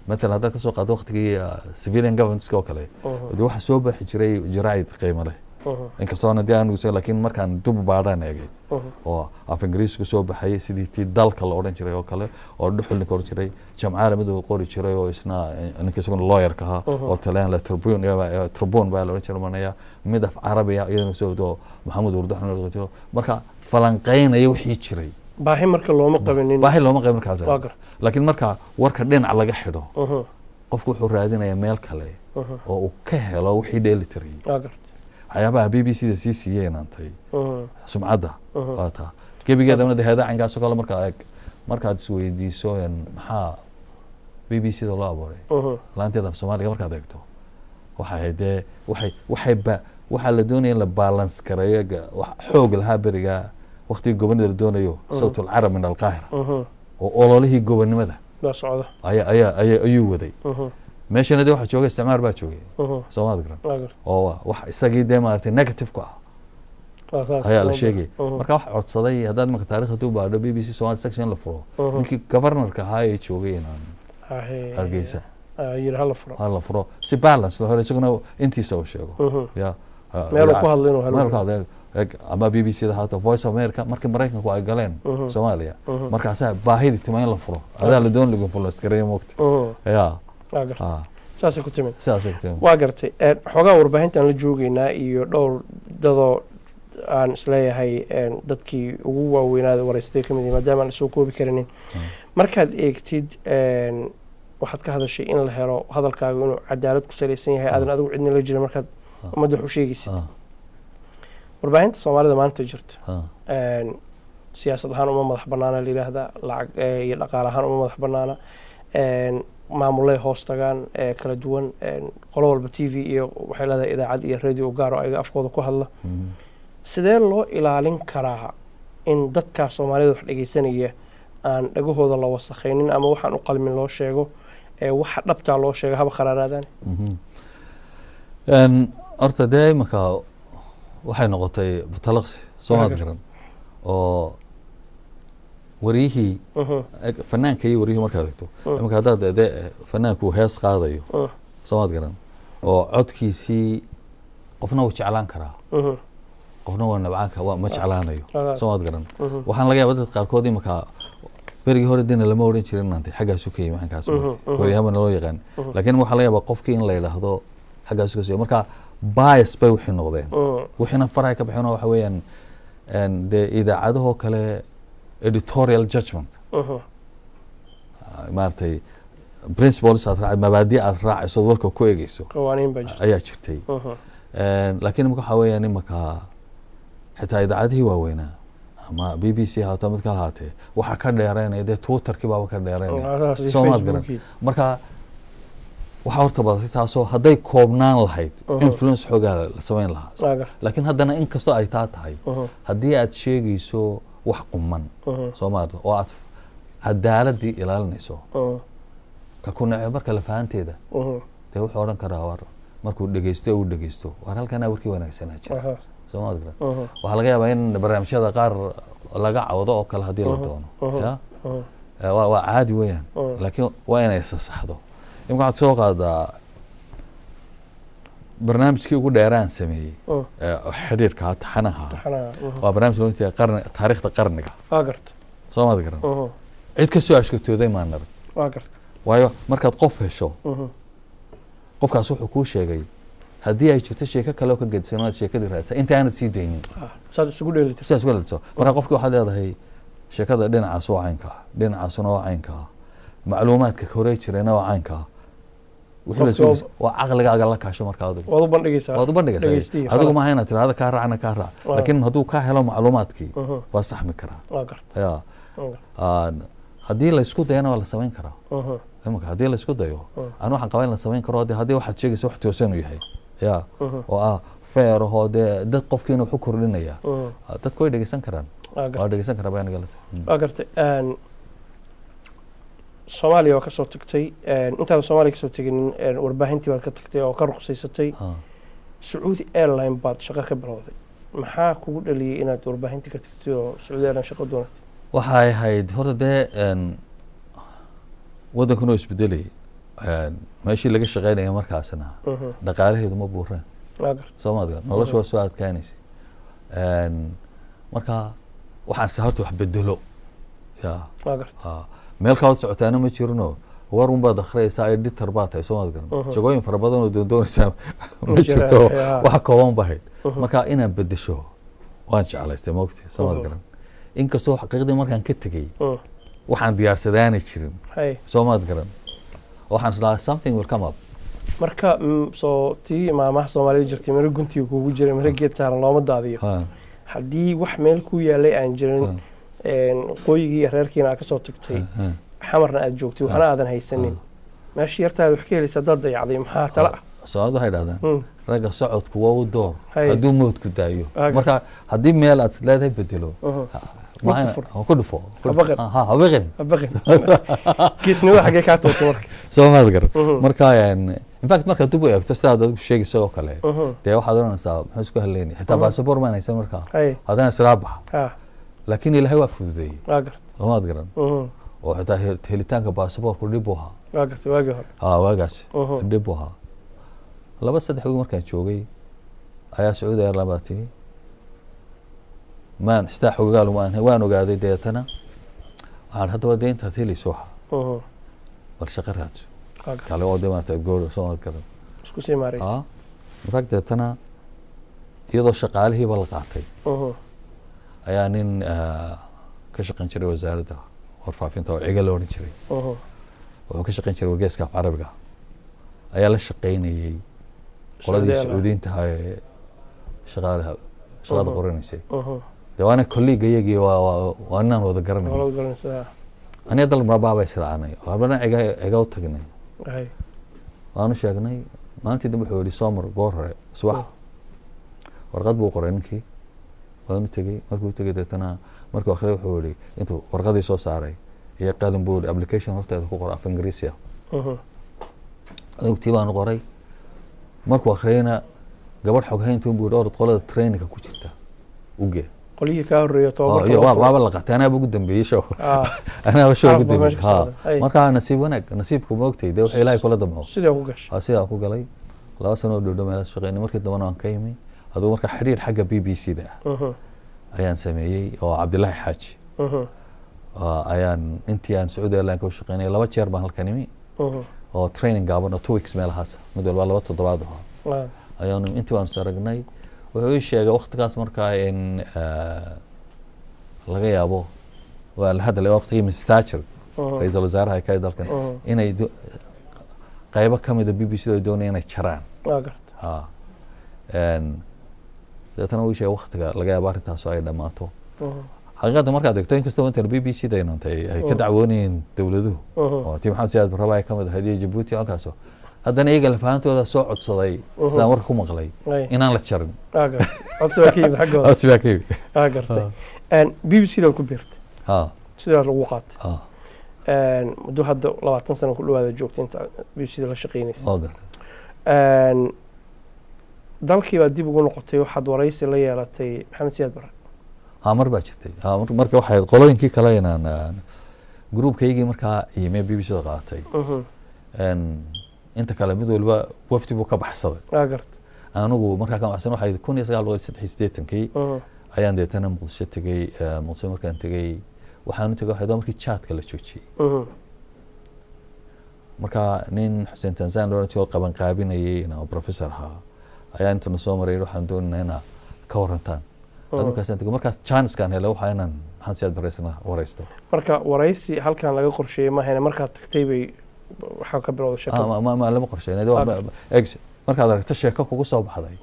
Matalan haddaad kasoo qaado waqtigii civilian governmentska oo kale, dee waxaa soo baxi jiray jaraa'id qiimo leh, inkastoona dee aan ugusan, laakiin markaan dub baadhaan eegay oo af Ingiriisku soo baxayay, sidii tii dalka la odhan jiray oo kale, oo Dhuxul ninka odhan jiray, Jamcaale mid uu qori jiray oo isna ninka isaguna lawyerka ahaa, oo Talyaan la Tribune, Tribune baa la odhan jiray manaya, mid af Carabiya iyadana soo oo Maxamuud Urdaxna la odhan jiro, marka falanqeynaya wixii jiray.
Baahi marka looma qabinin.
Baahi looma qabin markaa.
Waa gartay.
Laakiin marka warka dhinac laga xidho, qofku wuxuu raadinayaa meel kale oo uu ka helo wixii dheeli tirayay.
Waa gartay.
Waxyaabaha BBC da sii siiyeen antay sumcadda waa taa gebigeedana dee heedaa caynkaas oo kale. Markaa eeg markaad isweydiiso maxaa BBC da loo abuuray laanteeda af Soomaaliga, markaad eegto waxay ahayd dee waxay ba waxaa la doonaya in la balance gareeyo wax xoog lahaa beriga waqtigii gobonida la doonayo, sawt alcarab min alqaahira, oo ololihii gobonimada
baa socda
ayaa ayuu waday. Meeshana dee waxaa joogay isticmaar baa joogay, soomaad garan,
Waa gartay.
oo wax isagii dee maaragtay negative ku ah
Waa saas.
Ayaa la sheegay. Marka wax codsaday haddaad marka taariikhda u baadho BBC Somali section la furo, ninkii governorka ahaa ee joogay inaan Hargeysa
yiri hala furo,
ha la furo si balance la helo, isaguna intiisa uu sheego ya
meel uu ku hadlo inuu helo.
Meel ku hadlo. Ama BBC da haato, Voice of America markii Maraykanku ay galeen Soomaaliya, markaasaa baahidii tima in la furo, adaa la doon lagu influence gareeyo moogta ya.
Waa gartay. Saasay ku timid.
Sidaasay ku timid.
Waa gartay. Xoogaa warbaahintaan la joogaynaa iyo dhowr dadoo aan isleeyahay dadkii ugu waaweynaada waraystay ka mid yihiin, maadaama aan lasoo koobi karinin. Markaad eegtid, waxaad ka hadashay in la helo hadalkaagu inuu cadaalad ku salaysan yahay, aadan adigu cidna la jirin markaad ummadda wax u sheegaysid. Warbaahinta Soomaalida maanta jirta siyaasad ahaan uma madax banaana la yidhaahdaa, lacag iyo dhaqaale ahaan uma madax banaana, maamulay hoos tagaan kala duwan, qolo walba TV iyo waxay leedahay idaacad iyo radio gaar oo ayaga afkooda ku hadla. Sidee loo ilaalin karaa in dadkaa Soomaalida wax dhegeysanaya aan dhagahooda la wasakhaynin ama waxaan u qalmin loo sheego, ee waxa dhabtaa loo sheego, haba kharaaraadaan?
Horta dee iminka waxay noqotay talaqsi, soomaad garan, oo wariyihii fanaanka iyo wariyihii markaad egto iminka, haddaad dee fanaanku hees qaadayo, soomaad garan, oo codkiisii qofna wuu jeclaan karaa, qofna waa nabcaan, waa ma jeclaanayo, soomaad garan. Waxaan laga yaaba dadka qaarkood iminka, berigii hore dina lama odhan jirin maanta xaggaasu ka yimi xaggaas, waryahanba naloo yaqaan, laakiin waxaa laga yaabaa qofkii in la yidhaahdo xaggaasu ka soo. Marka bias bay wixii noqdeen, wixiina farahay ka baxeen, oo waxa weeyaan dee idaacadahoo kale editorial judgment, maaragtay, principles aad raac, mabaadi aad raacayso, warka ku eegeyso,
qawaaniin baa jirta,
ayaa jirtay. Laakiin imika waxaa weeyaan imika xitaa idaacadihii waaweynaa ama BBC haato, mid kale haatee, waxaa ka dheereynaya dee Twitterkii baaba ka dheereynaya, soo maad garan. Marka waxaa horta badatay taasoo hadday koobnaan lahayd influence xoogaa la samayn lahaa. Laakiin haddana inkastoo ay taa tahay, haddii aad sheegayso wax quman, soo maarata, oo aad cadaaladii ilaalinayso, ka ku nace marka lafahanteeda dee wuxuu odhan karaa, war markuu dhegeysto uu dhegeysto, war halkanaa warkii wanaagsanaa jira, soo maad garan. Waxaa laga yaabaa in barnaamijyada qaar laga cawdo oo kale haddii la doono, ya waa caadi weeyaan, laakiin waa inay sasaxdo. Imika waxaad soo qaadaa barnaamijkii ugu dheeraan sameeyey xidhiirka taxanaha, waa barnaamij loo jeeda qarni, taariikhda qarniga, soo maad garan. Cid ka soo ashkatooday maan arag. Waayo markaad qof hesho, qofkaas wuxuu kuu sheegay haddii ay jirto sheeko kale oo ka gedisan, waad sheekadii raadsaa inta aanad sii daynin,
saad isugu dheelitirto,
sidaad isugu dheelitirto. Marka qofkii waxaad leedahay sheekada dhinacaas waa caynka ah, dhinacaasuna waa caynka ah, macluumaadka horey jirayna waa caynka ah, wixii waa caqligaaga la kaasho. Marka adigu
waad u bandhigaysaa,
waad u bandhigaysaa. Adigu maaha inaad tirahdo kaa raacna kaa raac, laakiin hadduu kaa helo macluumaadkii waa saxmi karaa. Ya haddii la isku dayana waa la samayn karaa. Imika haddii la isku dayo, anu waxaan qabaa in la samayn karo haddii waxaad sheegaysa wax toosan uu yahay, ya oo ah fair ahoo dee dad qofkiina wax u kordhinaya, dadku way dhegeysan karaan, waa dhegeysan karaa baa nagala.
Waa gartay. Soomaaliya waa kasoo tagtay. Intaadan Soomaaliya kasoo teginin, warbaahintii baad ka tagtay oo ka ruqsaysatay, Sacuudi Airline baad shaqo ka bilowday. Maxaa kugu dhaliyey inaad warbaahintii ka tagtay oo Sacuudi Airline shaqo doonatay?
Waxay ahayd horta dee waddankuna oo isbedelayay, meeshii laga shaqeynaya markaasna dhaqaalaheedu ma buureen, soo maad garan, nolosha waa soo adkaanaysay. Marka waxaan se horta wax bedelo, ya meel kaad socotaana ma jirino, war un baad akhriyaysaa, editor baa tahay, soo maad garan, jagooyin fara badan oo doondoonaysaa ma jirto, wax kooban ba ahayd. Marka inaan bedesho waan jeclaystay, maogtay, soo maad garan, inkastoo xaqiiqdii markaan ka tegey waxaan diyaarsadaanay jirin, soo maad garan, waxaan islahaa something will come up.
Marka soo tii maamaha Soomaalida jirtay, miro guntiga kuugu jiray, miro geed saaran looma daadiyo. Haddii wax meel ku yaalay aan jirin, qoygii iyo reerkiina aad kasoo tagtay, Xamarna aad joogtay, waxna aadan haysanin, meesha yartaada wax ka helaysa haddaad dayacday, maxaa tala ah?
Soomaalida waxay dhahdaan ragga socodku waa u door hadduu moodku daayo. Marka haddii meel aad leedahay bedelo, ku dhufo, habaqin.
Geesnimada xaggee kaa tootay marka?
Soo maad garan. Marka in fact markaad dib u eegto sidaad adigu sheegaysa oo kale, dee waxaad oranaysaa muxuu isku haleynay, xitaa baasaboor maan haysan markaa, haddana israa baxa, laakiin Ilaahay waa fududeeyey, soo maad garan, oo xitaa helitaanka baasaboorku dhib u ahaa. Ha waagaas dhib u ahaa. 2-3 wigi markaan joogay ayaa Sacuudi Airline baa timi, maan xitaa xogagaal waan waan ogaaday. Deetana waxaan haddaba dee intaad helayso waxa bal shaqo raadso. Kale oo dee maarata goor soo garan
isku sii maaraysa.
In fact deetana iyadoo shaqaalihiiba la qaatay ayaa nin ka shaqayn jiray wasaaradda warfaafinta oo ciga la odhan jiray, wuxuu ka shaqayn jiray wargeeska af carabiga, ayaa la shaqaynayey qoladii Sacuudiyiinta ahaa ee shaqaalaha shaqada qoranaysay. Dee waana colleague iyagii, waa inaan wada garanay. Aniga dal baaba israacnay oo habana ciga ciga u tagnay, waanu sheegnay. Maalintii dambe wuxuu yihi soomar goor hore subax, warqad buu qoray ninkii, waanu tegey. Markuu tegey deetana markuu akhriyay wuxuu yihi, intuu warqadii soo saaray iyo qalin buu yihi, application horteeda ku qor af Ingiriisi ah. Adugu tii baanu qoray. Markuu akhriyayna gabadh xoghaynta buu yihi, orod qolada trainingka ku jirta uge.
Qolyihii kaa horreeya
tobabarka waaba la qaatay, anaaba ugu dambeeyey show, anaaba show ugu dambeeyey. Markaa nasiib wanaag, nasiibku ma ogtay dee wuxuu Ilaahay kula damco.
Sidaa ku gashay?
Sidaa ku galay. 2 sano oo dhowdhow meelaas shaqeynay. Markii dambena waan ka imi. Adugu marka xidhiir xagga BBC da ah ayaan sameeyey oo Cabdillaahi Xaaji ayaan intii aan Sacuudi Airline ka shaqeynay 2 jeer baan halkan imi oo training gaaban oo 2 weeks meelahaas, mid walba 2 toddobaad ahaa ayaanu intii baan is aragnay. Wuxuu ii sheegay waqtigaas markaa in laga yaabo, waa la hadlay waqtigii Mrs Thatcher ra-iisul wasaaraha ka dalkan, inay qaybo ka mida BBC ay doonayaan inay jaraan. Deetana uu sheegay waqtiga laga yaabo arrintaas oo ay dhammaato. Xaqiiqada markaad eegto, inkastoo intan BBC da inantay ay ka dacwoonayeen dowladuhu oo tii Maxamed Siyaad Barre ay ka mid ahayd iyo Jabuuti halkaasoo, haddana iyaga lafahantooda soo codsaday sidaan warka ku maqlay inaan la jarin.
Codsi baa ka yimid xaggooda.
Codsi baa ka yimid.
Gartay. BBC da ku biirtay, sidaa lagu qaatay, muddo hadda 20 sano ku dhawaada joogtay inta BBC da la shaqeynaysa.
Gartay.
Dalkii baad dib ugu noqotay, waxaad waraysi la yeelatay Maxamed Siyaad Barre.
Ha, mar baa jirtay. Ha, marka waxay qolooyinkii kale inaan gruubkaygii markaa yimi BBC da qaatay, inta kale mid waliba wafdi buu ka baxsaday. Anigu markaa ka baxsan waxay 1983kii ayaan deetana Muqdisho tegey. Muqdisho markaan tegey waxaan u tegey waxay markii jaadka la joojiyey. Marka nin Xuseen Tanzania loo jiro qaban qaabinayay inaa professor ahaa ayaa intana soo maray, waxaan doonaynaa inaa ka warantaan. Adunkaasaan tegey markaas chancekaan helay waxaa inaan Maxamed Siyaad Barre isna waraysto.
Marka waraysi halkan laga qorsheeyey maahayna, markaad tagtay bay waxaa ka bilowday sheekada?
Ma lama qorsheyn. Markaad aragto sheeko kugu soo baxday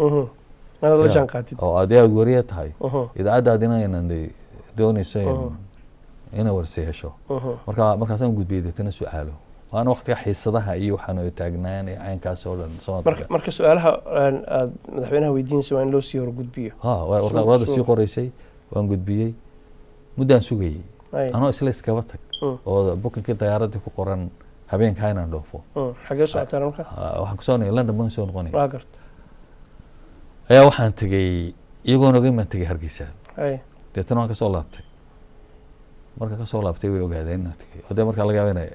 inaad la jaan qaatid
oo aad aad wariye tahay, idaacaddaadina inaan doonayso inay warsi hesho, marka markaasaan gudbiyey deetana su-aalo, waana waqtiga xiisadaha iyo waxaan oo taagnaan iyo caynkaas oo dhan soo.
Marka su-aalaha aad madaxweynaha weydiinaysa waa in loo sii horgudbiyo?
Ha, warqada sii qoraysay waan gudbiyey. Muddaan sugayey anoo isla iskaba tag oo bukinkii dayaaradii ku qoran habeenkaa inaan dhoofo.
Xagee socotaan marka?
Waxaan kusoo noqonay London baan soo noqonay.
Waa garta.
Ayaa waxaan tegey iyagoon ogeyn baan tegey Hargeysa, deetana waan kasoo laabtay. Marka kasoo laabtay way ogaadeen inaan tegey oo dee markaa laga yaaba inay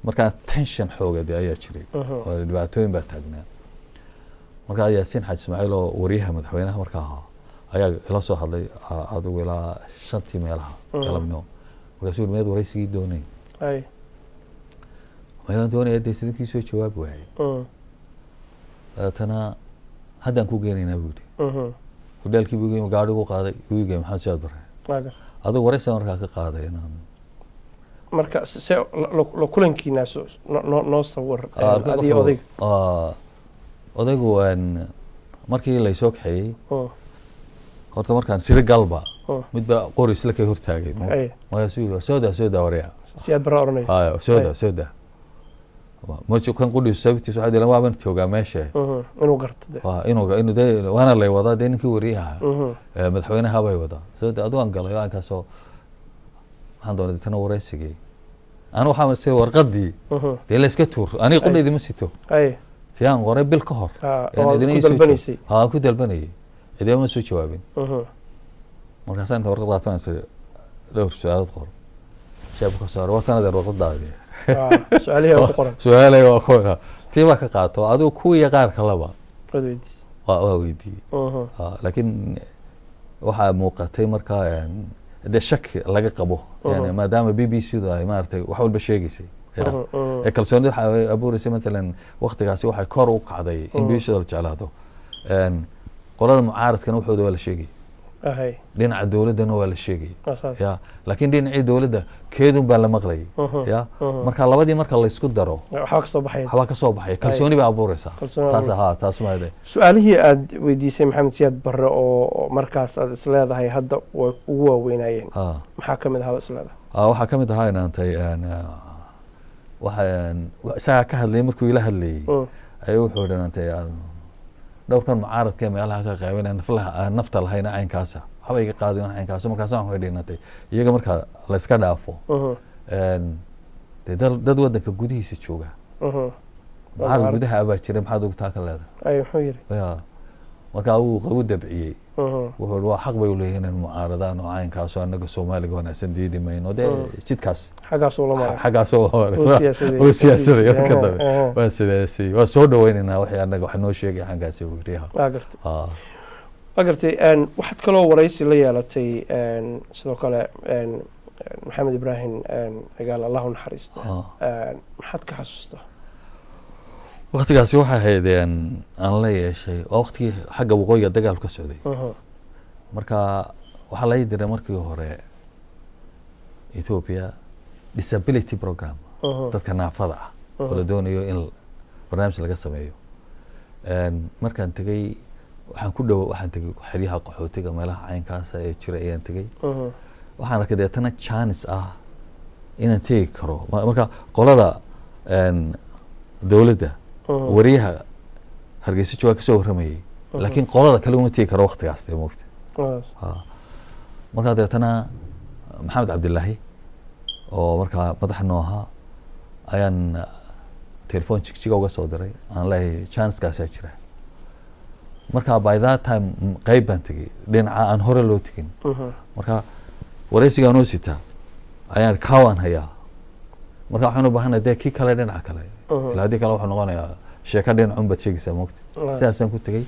markaa tension xooga dee ayaa jiray oo dhibaatooyin baa taagnaa. Markaa Yaasiin Xaaji Ismaaciil oo wariyaha madaxweynaha markaa ahaa ayaa ila soo hadlay adigu ilaa 5tii meelaha galabnimo. Markaasuu yiri, miyaad waraysigii doonay? Mayaan doonaya dee, sidinkii soo jawaabi waayey. Dabeetana haddaan ku geenaynaa buu yidhi. Hudheelkii buu geeyey, gaadhi buu qaaday, wuu geeyey Maxamed Siyaad Barre. Adigu waraysi markaa ka qaaday inaan
Marka se la kulankiinaa noo sawir adiga odayga.
Odaygu markii laysoo kaxeeyey horta markaan siri galba mid baa qori isla kay hortaagay, markaasuu yidhi, soo daa, soo daa waryaa.
Siyaad Barre oranaya?
Haya, soo daa, soo daa majo kan qudhiisu sababtiis waxaa dilan waaban joogaa meesha.
Inuu garto de.
Waa inuu dee waana lay wadaa dee ninkii wariyaha madaxweynaha bay wadaa. Soo daa adugaan galay aankaasoo waxaan doonay deetana waraysigii anu waxaa se warqadii dee la iska tuur, aniga qudhaydi ma sito tii aan qoray bil ka hor.
Ha,
ku dalbanayay, cidina ma soo jawaabin. Markaasaan inta warqad qaatan dhowr su-aalood qor jeebka ka saaray, waa kan adeer warqadaadi, su-aalay waa ku tii baa ka qaato. Adigu kuwii qaar kaleba waa weydiiyey, laakiin waxaa muuqatay markaa dee shaki laga qabo, yani maadaama BBC du ay maaragtay wax walba sheegaysay Ee kalsoonida waxay abuureysay matalan waqtigaasi waxay kor u kacday in bulshada la jeclaado. Qolada mucaaradkana waxooda waa la sheegay, dhinaca dowladdana waa la sheegay, ya laakiin dhinacii dowladda keedun baa la maqlayay, ya marka labadii marka laysku daro
waxbaa kasoo baxaya,
waxbaa kasoo baxaya, kalsooni baa abuureysaa. Taas ha taas ma
su-aalihii aad weydiisay Maxamed Siyaad Barre oo markaas aad isleedahay hadda way ugu waaweynayeen, maxaa ka mid ahaa isleedahay?
Waxaa ka mid ahaa inaantay waxaan isagaa ka hadlayay markuu ila hadlayay ayuu wuxuu yidhi inaantay dhowrkan mucaaradka ee meelaha ka qaybinaya naflaha nafta lahayna caynkaasa waxba iga qaadayan caynkaasa. Markaasa waxaan yidhi inaantay iyaga marka la iska dhaafo dee dad waddanka gudihiisa jooga mucaarad gudaha abaa jira, maxaad ogtaa ka leedahay?
Muxuu yidhi?
Ya markaa wuu dabciyey, wuxuu yidhi waa xaq bay uleeyihiin in mucaaradaan oo caynkaasoo annaga Soomaaliga wanaagsan diidi mayno dee jidkaas
xaggaasuu la maray,
xaggaasuu la maray, uu siyaasaday. Marka dambe waa sidaasi, waa soo dhaweynaynaa wixii annaga wax noo sheegay xaggaasi uu yidhi.
Waa gartay, waa gartay. Waxaad kaloo waraysi la yeelatay sidoo kale Maxamed Ibraahim Cigaal, Allah u naxariisto, maxaad ka xasuustaa?
Waqtigaasi waxay ahayd aan la yeeshay waa waqtigii xagga waqooyiga dagaalku ka socday. Marka waxaa la ii diray markii hore Ethiopia disability program, dadka naafada ah oo la doonayo in barnaamij laga sameeyo. Markaan tegey waxaan ku dhow waxaan tegey xeryaha qaxootiga meelaha caynkaasa ee jira ayaan tegey. Waxaan arkay deetana chance ah inaan tegi karo. Marka qolada dowladda wariyaha Hargeysa jooga kasoo warramayay, laakiin qolada kale uma tegi karo waqtigaas dee moogta. Markaa deetana Maxamed Cabdilaahi oo markaa madax noo ahaa ayaan telefoon Jigjiga uga soo diray, aan leeyahay chancekaasaa jira. Marka by that time qeyb baan tegey dhinaca aan hore loo tegin. Marka wareysigaa noo sitaa ayaan kaawaan hayaa. Marka waxaan u baahanahay dee kii kale dhinaca kale, ilaa haddii kale wuxuu noqonayaa sheeko dhinacun baad sheegaysaa moogta. Sidaasaan ku tegey.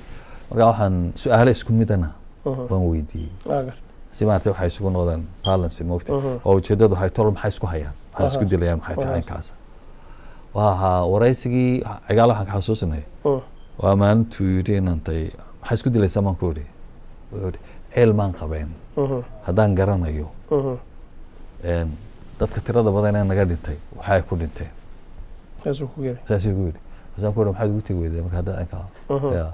Marka waxaan su-aalo isku midana waan weydiiyey si maaragtay waxay isugu noqdaan balance moogta, oo ujeedadu waxay tol maxay isku hayaan, maxay isku dilayaan, maxay tahay caynkaasa. Waa wareysigii Cigaal waxaan ka xasuusinay waa maalintuu yidhi inantay maxay isku dilaysaa maan ku yidhi, wuxuu yidhi ceel maan qabeen haddaan garanayo dadka tirada badan ee naga dhintay waxay ku dhinteen, saasuu ku yidhi. Markaasaan ku yidhi maxaad ugu tegi weyday marka haddaad caynkaa ya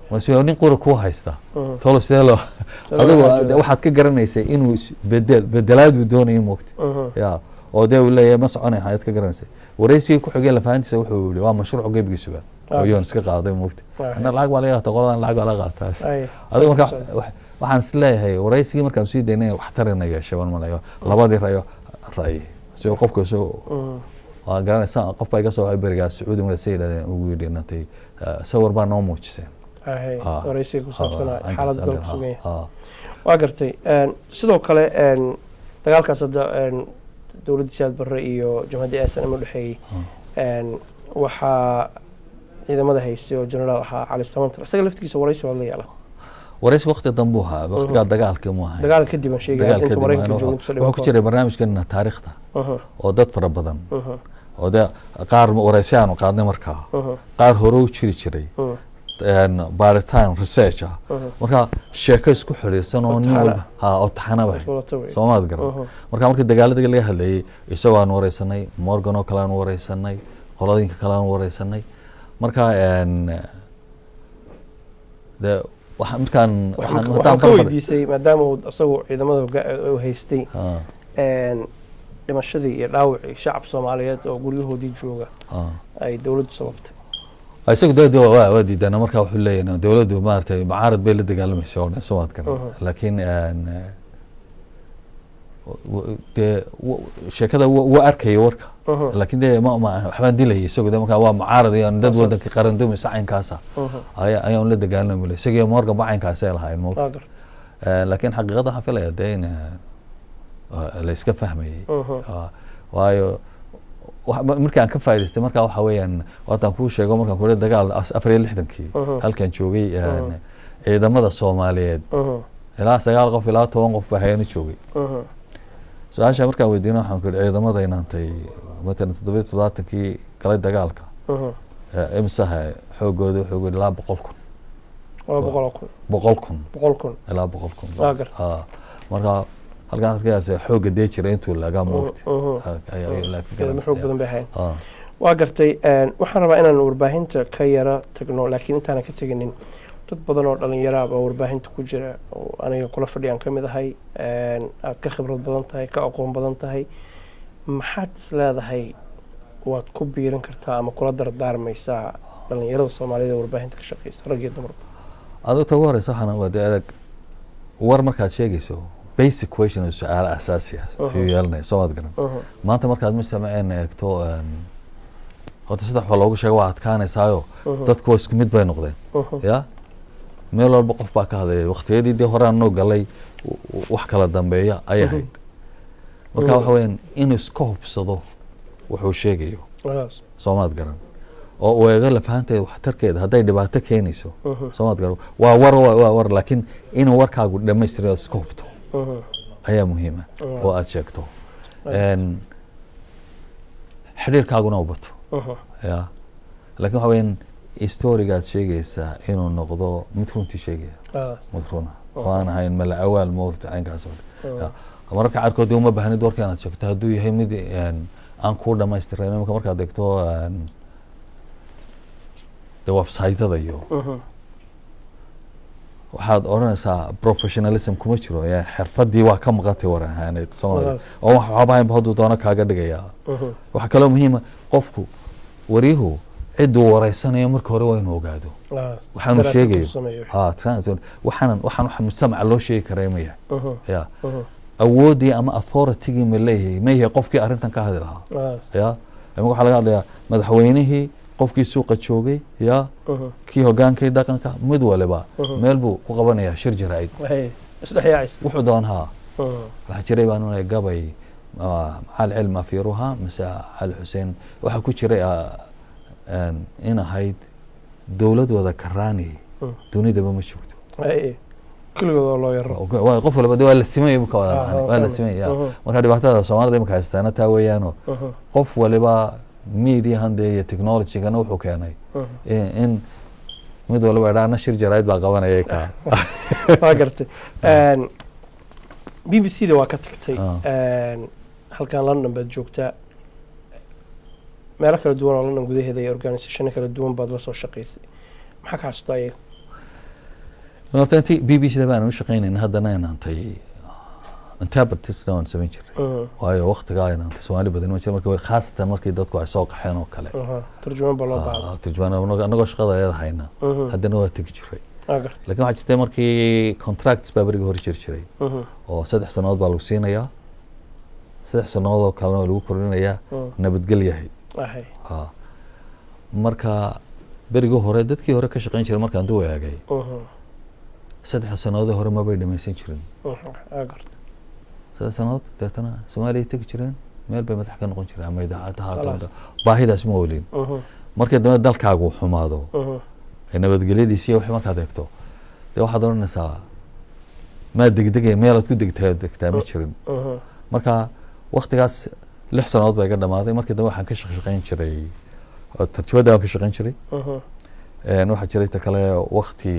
markaasuu nin qura kuu haysta tolo sidee loo adigu waxaad ka garanaysay inuu bedel bedelaaduu doonayo moogta, ya oo dee uu leeyahay ma soconay waxaad ka garanaysay. Wareysigii ku xigay lafahantiisa wuxuu yidhi waa mashruuc gebigiisuba oo yoon iska qaaday moogta, anna lacag baa laga qaataa, qoladan lacag baa laga qaataa adigu. Marka waxaan is leeyahay wareysigii markaan sii daynay wax tarina yeeshay baan malayo labadii rayo ra'yi si qofka soo waan garanaysaa. Qof baa iga soo waxay berigaa Sacuudi markaasay yidhahdeen ugu yidhi inantay sawir baa noo muujiseen
wareysiga ku saabsanaa xaaladda dalku sugan yahay. Waa gartay. Sidoo kale dagaalkaas hadda dowladda Siyaad Barre iyo jamhadda SNM u dhexeeyey waxaa ciidamada haystay oo jenaraal ahaa Cali Samantar, isaga laftigiisa wareysi waa la yeela.
Wareysi waqti dambu ahaa, waqtigaa dagaalka mu ahay,
dagaal kadib aan sheegay,
dagaal kadib wuxuu ku jiray barnaamijkan taariikhda oo dad fara badan oo dee qaar wareysi aanu qaadnay markaa, qaar hore u jiri jiray baaritaan research ah. Marka sheeko isku xiriirsan oo nin walba ha oo taxanaba soomaad garan. Marka markii dagaaladii laga hadlayay isagoo aan wareysanay, Morgan oo kale aan wareysanay, qoladinka kale aan wareysanay. Marka de markaan
waxaan ka weydiisay maadaama uu isagu ciidamada u haystay dhimashadii iyo dhaawacii shacab Soomaaliyeed oo guryahoodii jooga ay dowladdu sababtay.
Isagu dowladda waa diidana. Marka wuxuu leeyahay dowladdu maaragtay mucaarad bay la dagaalamaysa oo dhan soomaad garan, laakiin dee sheekada waa arkaya warka, laakiin dee ma waxbaan dilayay isagu de markaa waa mucaarad iyo dad waddanka qarandumaysa caynkaasa ayaan la dagaalamay, isagiyo Morgan ba caynkaasay lahaayeen moogta. Laakiin xaqiiqada waxaan filaya dee in la iska fahmayay, waayo markii aan ka faa'idaystay markaa waxa weeyaan waataan kuu sheego markaan ku dagaal 64-kii halkan joogay ciidamada Soomaaliyeed ilaa 9 qof ilaa 10 qof baa hayana joogay. Su-aasha markaan weydiina waxaan ku yidhi ciidamada inaantay matalan 77-kii galay dagaalka, imsaha xoogooda? Wuxuu yidhi ilaa 100,000.
Waa 100,000?
100,000.
100,000.
Ilaa 100,000.
Waa gartay.
Ha, marka halkaan waxaad ka yaasay xoogga dee jira intuu laga moogtay.
Ciidamo xoog badan bay ahayn. Waa gartay. Waxaan rabaa inaan warbaahinta ka yara tagno, laakiin intaanan ka teginin, dad badan oo dhalinyaro ah baa warbaahinta ku jira oo aniga kula fadhiyaan ka mid ahay. Aad ka khibrad badan tahay, ka aqoon badan tahay, maxaad is leedahay waad ku biirin kartaa ama kula dardaarmaysaa dhalinyarada Soomaalida ee warbaahinta ka shaqeysa, rag iyo dumarba?
Adigu ta ugu horeysa waxaan waa dee arag war markaad sheegayso, basic question oo su-aalo asaasi ah ayuu yeelanaya, soo maad garan? Maanta markaad mujtamaceena eegto, horta saddex waa loogu sheega waa adkaanaysaayo, dadku waa isku mid bay noqdeen. Ya meel walba qof baa ka hadlaya. Waqtiyadii dee hore aan noo galay wax kala dambeeya ayay ahayd. Marka waxa weeyaan inuu iska hubsado wuxuu sheegayo, soo maad garan, oo uu eego lafahanteeda waxtarkeeda hadday dhibaato keenayso, soo maad garan? Waa war, waa war, laakiin inuu warkaagu dhammaystiray ood iska hubto ayaa muhiima oo aad sheegto. Xidhiirkaaguna u bato. Ya laakiin waxa weeyaan storyga aad sheegaysaa inuu noqdo mid runtii sheegaya, mid runa oo aan ahayn mala awaal moogta caynkaas oo dhan. Ya, mararka qaarkood dee uma baahnid warka inaad sheegto hadduu yahay mid aan kuu dhamaystirayn. Imika markaad eegto de website-ada iyo waxaad odhanaysaa professionalism kuma jiro, ya xirfadii waa ka maqantay war ahaaneed Soomaalida oo wax waxba ahayn hadduu doono kaaga dhigayaa. Waxaa kaloo muhiima qofku wariyuhu cidduu wareysanayo marka hore waa inuu ogaado waxaanu
daraasad
sheegayo
uu sameeyo.
Ha, waxaanan waxa mujtamaca loo sheegi karay ma yahay, ya awooddii ama authority-gii ma leeyahay, ma yahay qofkii arrintan ka hadli lahaa? Ya imika waxaa laga hadlayaa madaxweynihii, qofkii suuqa joogay, ya kii hogaankii dhaqanka, mid waliba meel buu ku qabanayaa shir jaraa'id.
Waxay isdhex yaacaysa.
Wuxuu doon haa. Waxaa jiray baan unay gabay Cali Cilmi Afiiruha mise Cali Xuseen waxaa ku jiray in ahayd dowlad wada karaani dunidaba ma joogto.
Hay, kulligood oo loo yaro.
Waa qof waliba de waa la simaya buu ka wada macna, waa la
fahmay.
Simaya marka dhibaatada Soomaalida imika haystaana taa weeyaano qof waliba mediahan dee iyo technology-gana wuxuu keenay in mid waliba idhaa shir jaraa'id baa qabanaya ka.
Waa gartay. BBC da waa ka tagtay. Halkan London baad joogtaa, meelo kala duwan oo London gudaheeda iyo organisationo kala duwan baad la soo shaqaysay. Maxaa ka xasuustaa iyaga?
Horta intii BBC da baan u shaqaynayna haddana inaantay interpreters-na waan samayn jiray, waayo waqtigaa inaantay Soomaali badan ma jira markii hore, khaasatan markii dadku ay soo qaxeen oo kale.
Turjumaan baa loo baahday.
Turjumaan anagoo shaqada ayada hayna haddana waa tegi jiray.
Waa gartay.
Laakiin waxaa jirtay markii contracts baa berigii hore jiri jiray oo 3 sannadood baa lagu siinayaa, 3 sannadood oo kalena waa lagu kordhinayaa. Nabadgelyahayd. Marka berigii hore dadkii hore ka shaqayn jiray markaan duu eegay, 3 sannadoodii hore mabay dhamaysan jirin.
Waa gartay.
3 sannadood deetana Soomaaliya tegi jireen, meel bay madax ka noqon jireen ama idaacadda ha ahaato. Baahidaas ma olin. Markii dambe dalkaagu xumaado ee nabadgelyadiisi iyo wixii markaad eegto, dee waxaad odhanaysaa maa degdegay, meelaad ku degtaa degtaa ma jirin. Marka waktigaas 6 sannadood baa iga dhamaaday. Markii dambe waxaan ka shaqayn jiray oo tarjumadda waan ka shaqayn jiray. Waxaa jiray ta kale wakti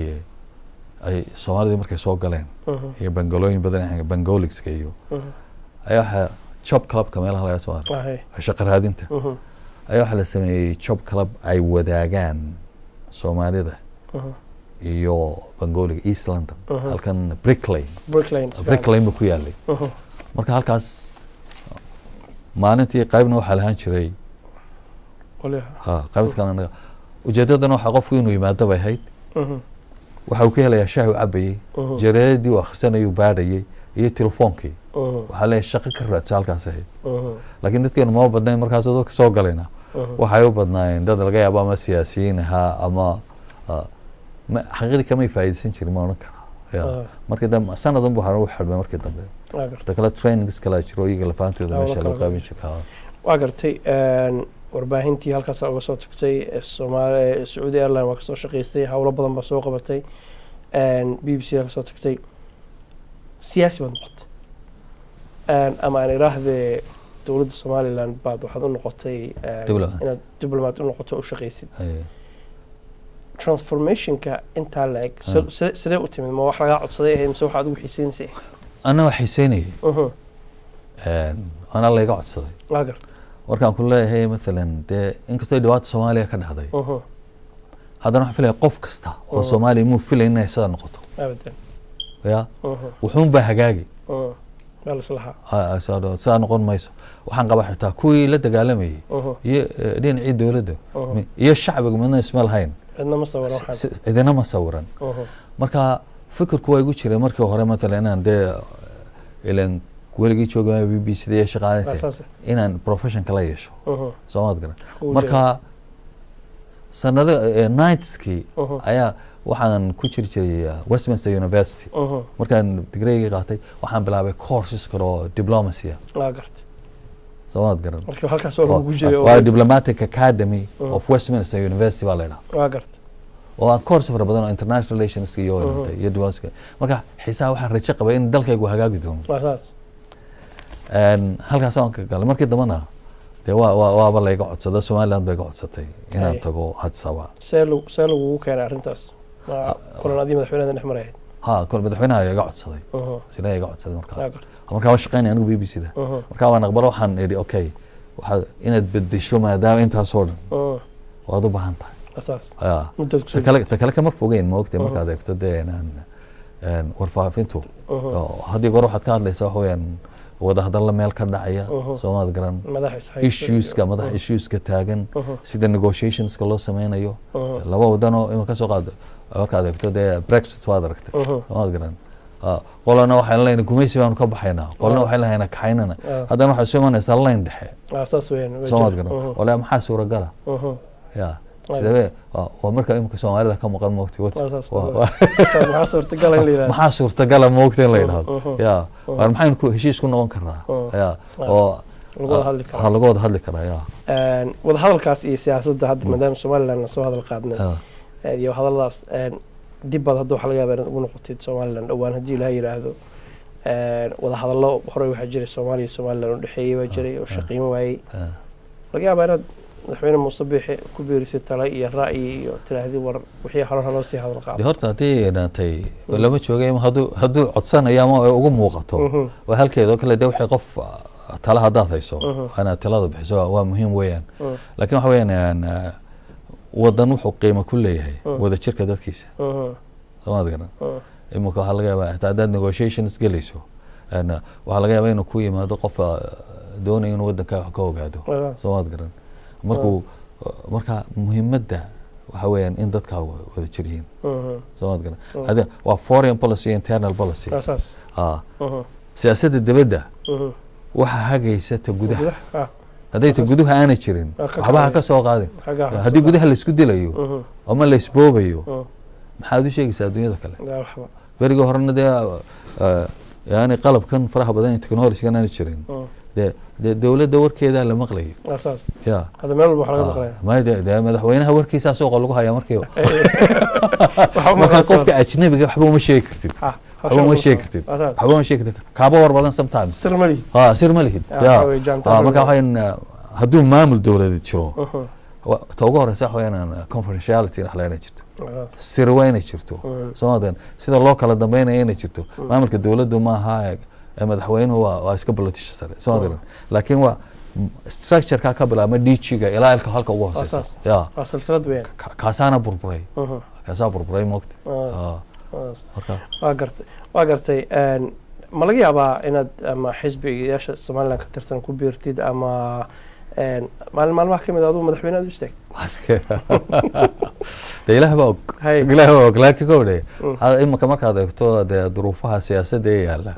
ay Soomaalidii markay soo galeen iyo bangalooyin badan ay bangoligska iyo ayaa waxaa job clubka meelaha laga soo shaqo raadinta ayaa waxaa la sameeyey job club ay wadaagaan Soomaalida iyo bangoliga East London, halkan Brick Lane.
Brick Lane.
Brick Lane buu ku yaalay. Marka halkaas maalintii qaybna waxaa lahaan jiray
qolyaha.
Ha, qaybta kalena anaga. Ujeedadana waxaa qofku inuu yimaado bay ahayd. Waxa uu ka helayaa shaah uu cabayey, jareedadii uu akhrisanayuu baadhayey iyo telefoonkii. Waxaa leeyahay shaqo ka raadsa halkaas ahayd. Laakiin dadkeenu mama badnayn markaasoo dadka soo galayna waxay u badnaayeen dad laga yaabo ama siyaasiyiin ahaa ama xaqiiqdii kamay faa'iidaysan jirin ma odhan karaa. Ya markii dambe sanadan bu u xidhmay markii dambe.
Waa gartay.
Ta kale trainings kala jiro iyaga lafaantooda
Hawlo
meesha
kala
loo qaabin jiray.
Waa gartay. Warbaahintii halkaas uga soo tagtay Soomaali Sacuudi Airline waa kasoo shaqaysay, howlo badan baa soo qabatay, BBC aa kasoo tagtay, siyaasi baad noqotay. Ama aan idhaahdee dowladda Somaliland baad waxaad u noqotay
Diplomat.
Inaad diplomat u noqoto, u shaqaysid.
Haye.
Transformationka intaa la eg sidee u timid? Ma wax lagaa codsaday ahayd mise waxaad ugu xiiseynaysay?
Anna waa xiiseynayay. Anaa layga codsaday.
Waa garta.
Markaan ku leeyahay, maalan dee inkastoo dhibaata Soomaaliya ka dhacday, haddana waxaan filaya qof kasta oo Soomaaliya muu filay inay sidaa noqoto.
Abadan.
Ya, wuxuun baa hagaagi.
Waa la islahaa.
Sidaa noqon mayso. Waxaan qabaa xitaa kuwii la dagaalamayay iyo dhinacii dowladda iyo shacbiga midna isma lahayn.
Cidna ma sawiran waxaan.
Cidina ma sawiran. Marka fikirku waa igu jiray markii hore, matalan inaan dee ilan weligii jooga BBC da iyo shaqaadanaysa,
saas.
Inaan profession kala yeesho. Soomaad garan?
Kugu.
Marka sanado 90skii ayaa waxaan ku jiri jiray Westminster University. Markaan digreygii qaatay, waxaan bilaabay courses kale oo diplomacy ah.
Waa garta.
Soomaad garan?
Marka halkaas oo lagu jiray oo
Waa Diplomatic Academy of Westminster University baa la idhaha,
Waa garta.
oo aan course fara badan oo international relations iyo iyo diplomacy. Marka xiisaha waxaan rajo qabay in dalkaygu hagaagi doono.
Waa saas.
Halkaas aan ka galay. Markii dambena dee waa waaba layga codsado, Somaliland bay iga codsatay inaan tago Addis Ababa.
See lagugu keenay arrintaas? Ma kulan adii madaxweynaha dhex marayd?
Ha, kol madaxweynaha ayaa iga codsaday. Sila iga codsaday markaa.
Waa garta.
Markaa waan shaqeynaya anigu BBC da. Markaa waan aqbalo. Waxaan idhi, okay, waxaad inaad bedesho maadaama intaasoo dhan waad u baahan tahay.
Waa saas.
Ya.
Muddaad
ta
kusoo
kale, ta kale kama fogeyn, ma ogtay, markaad eegto dee inaan warfaafintu oo haddii goor waxaad ka hadlaysaa waxa weeyaan wadahadalla meel ka dhacaya. Soomaad garan?
Madax is haysta.
Issueska, madax issueska taagan, sida negotiationska loo sameynayo laba wadan oo ima kasoo qaado. Markaad eegto dee Brexit waad aragtay. Soomaad garan? Qolana waxaan leenahay gumaysi baanu ka baxaynaa, qolana waxaan leenahay kaxaynana. Haddana waxay soo imanaysaa line dhexe.
Saas weeyaan, way
Soomaad
jirtaa.
garan? Wala maxaa suuragala? Ya, sidee waa marka imika Soomaalida ka maqan, moogtay?
Waa saas. Saas, maxaa suurtagala in la yidhahdo?
Maxaa suurtagala, moogta, in la yidhahdo? Ya, waar maxaynu ku heshiis ku noqon karnaa? Ya, oo
lagu wada hadli karaa.
Ha, lagu wada hadli karaa, ya.
Wadahadalkaas iyo siyaasadda hadda, maadaama Somaliland lasoo hadal qaadnay, iyo hadalladaas, dib baad hadda waxaa laga yaabaa inaad ugu noqotid Somaliland dhowaan haddii Ilaah yidhaahdo. Wadahadallo horey waxaa jiray Soomaaliya iyo Somaliland u dhexeeyey baa jiray oo shaqeyn waayey. Laga yaabaa inaad madaxweyne Muuse Biixi ku biirisay tale iyo ra'yi iyo tidhaahdi, war wixii hore haloo sii hadal
De
qaado.
Horta haddii dhantay lama joogay ama hadduu codsanayo ama ay ugu muuqato, waa halkeeda oo kale. De waxay qof tala haddaad hayso, waa inaad talada bixiso, waa muhiim weeyaan. Laakiin waxa weeyaan wadan wuxuu qiimo ku leeyahay wadajirka dadkiisa. Soomaad garan? Imika waxaa laga yaabaa xitaa haddaad negotiations gelayso, waxaa laga yaabaa inuu ku yimaado qof doonayo inuu wadanka wax ka ogaado. Soomaad garan? Markuu marka muhiimadda waxa weeyaan in dadka wada jir yihiin. Soomaad garan? Hade waa foreign policy, internal policy.
Waa saas.
Siyaasadda dibadda waxa hagaysa ta gudaha.
Gudaha.
Hadday ta gudaha aanay jirin,
Waa ka
waxba ha
kacay.
ka soo qaadin.
Xaggaa.
Haddii gudaha laisku dilayo ama laisboobayo, maxaad u sheegaysaa adduunyada kale?
Yaa, waxba.
Berigii horena dee yani qalabkan faraha badan ee technology-gan aanay jirin, dee dowladda warkeedaa la maqlayo.
Waa saas.
Ya.
Hadda meel walba wax laga maqlaya.
May, dee madaxweynaha warkiisaa suuqa lagu hayaa markiiba.
Waxa
Marka qofka ajnabiga waxba uma sheegi kartid. Waxba uma sheegi kartid.
Waa saas.
Waxba uma sheegi kartid, kaaba war badan sometimes.
Sir mali.
Ha, sir ma lihid. Ya.
Waxa weeye jaantaa.
Marka waxayn hadduu maamul dowladeed jiro, ta ugu horeysa waxa weeyaan confidentiality wax la inay jirto, sir waa inay jirto. Soomaalidan sida loo kala dambeynaya inay jirto. Maamulka dowladdu ma aha madaxweynuhu waa iska politician sare, Soomaalidan, laakiin waa structure-ka ka bilaabma DG-ga ilaa ilka halka ugu hooseysa.
Saas.
Ya.
Waa silsilad weeyaan.
Kaasaana burburay, kaasaa burburay, moogta. Marka
Waa gartay, waa gartay. Ma laga yaabaa inaad ama xisbigayaasha Somaliland ka tirsan ku biirtid ama maalin maalmaha ka mid a aduu madaxweyne aad u istaagtid?
De Ilaah baa og.
Hay.
Ilaah baa og, laakiin kowdhe imika markaad eegto dee duruufaha siyaasadda ee yaalla,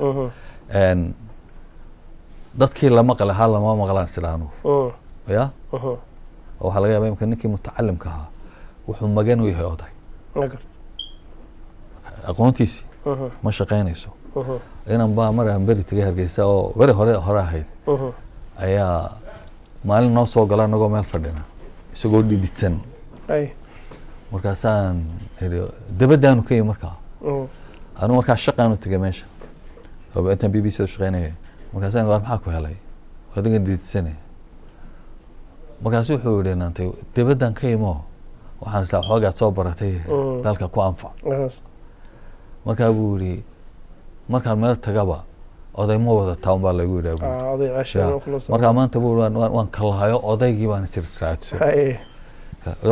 dadkii la maqli ahaa lama maqlaan sida anugu. Ya. Oo waxaa laga yaabaa imika ninkii mutacalimka ahaa wuxuu magan u yahay oday.
Waa gartay.
Aqoontiisii ma shaqaynayso. Inan baa mar aan beri tegay Hargeysa oo beri hore hore ahayd ayaa maalin noo soo gala anagoo meel fadhina isagoo dhididsan. Markaasaan idhi, dabadaanu ka yimi markaa. Anigu markaa shaqaanu tegay meesha oo intaan BBC da shaqaynayay. Markaasaan, "Waar, maxaa ku helay? Adiga diidsane." Markaasu wuxuu yidhi, "Naantay dibaddan ka imo, waxaan islaa xoogaad soo baratay dalka ku anfac." Markaa buu yidhi, "Markaan meel tagaba oday ma wadataa unbaa lagu yidhaha," buu yidhi.
Ah, oday ceesha
Ya.
inuu kula soo.
Markaa maanta buu yidhi, waan kalahayo, odaygii baan isirsraadso,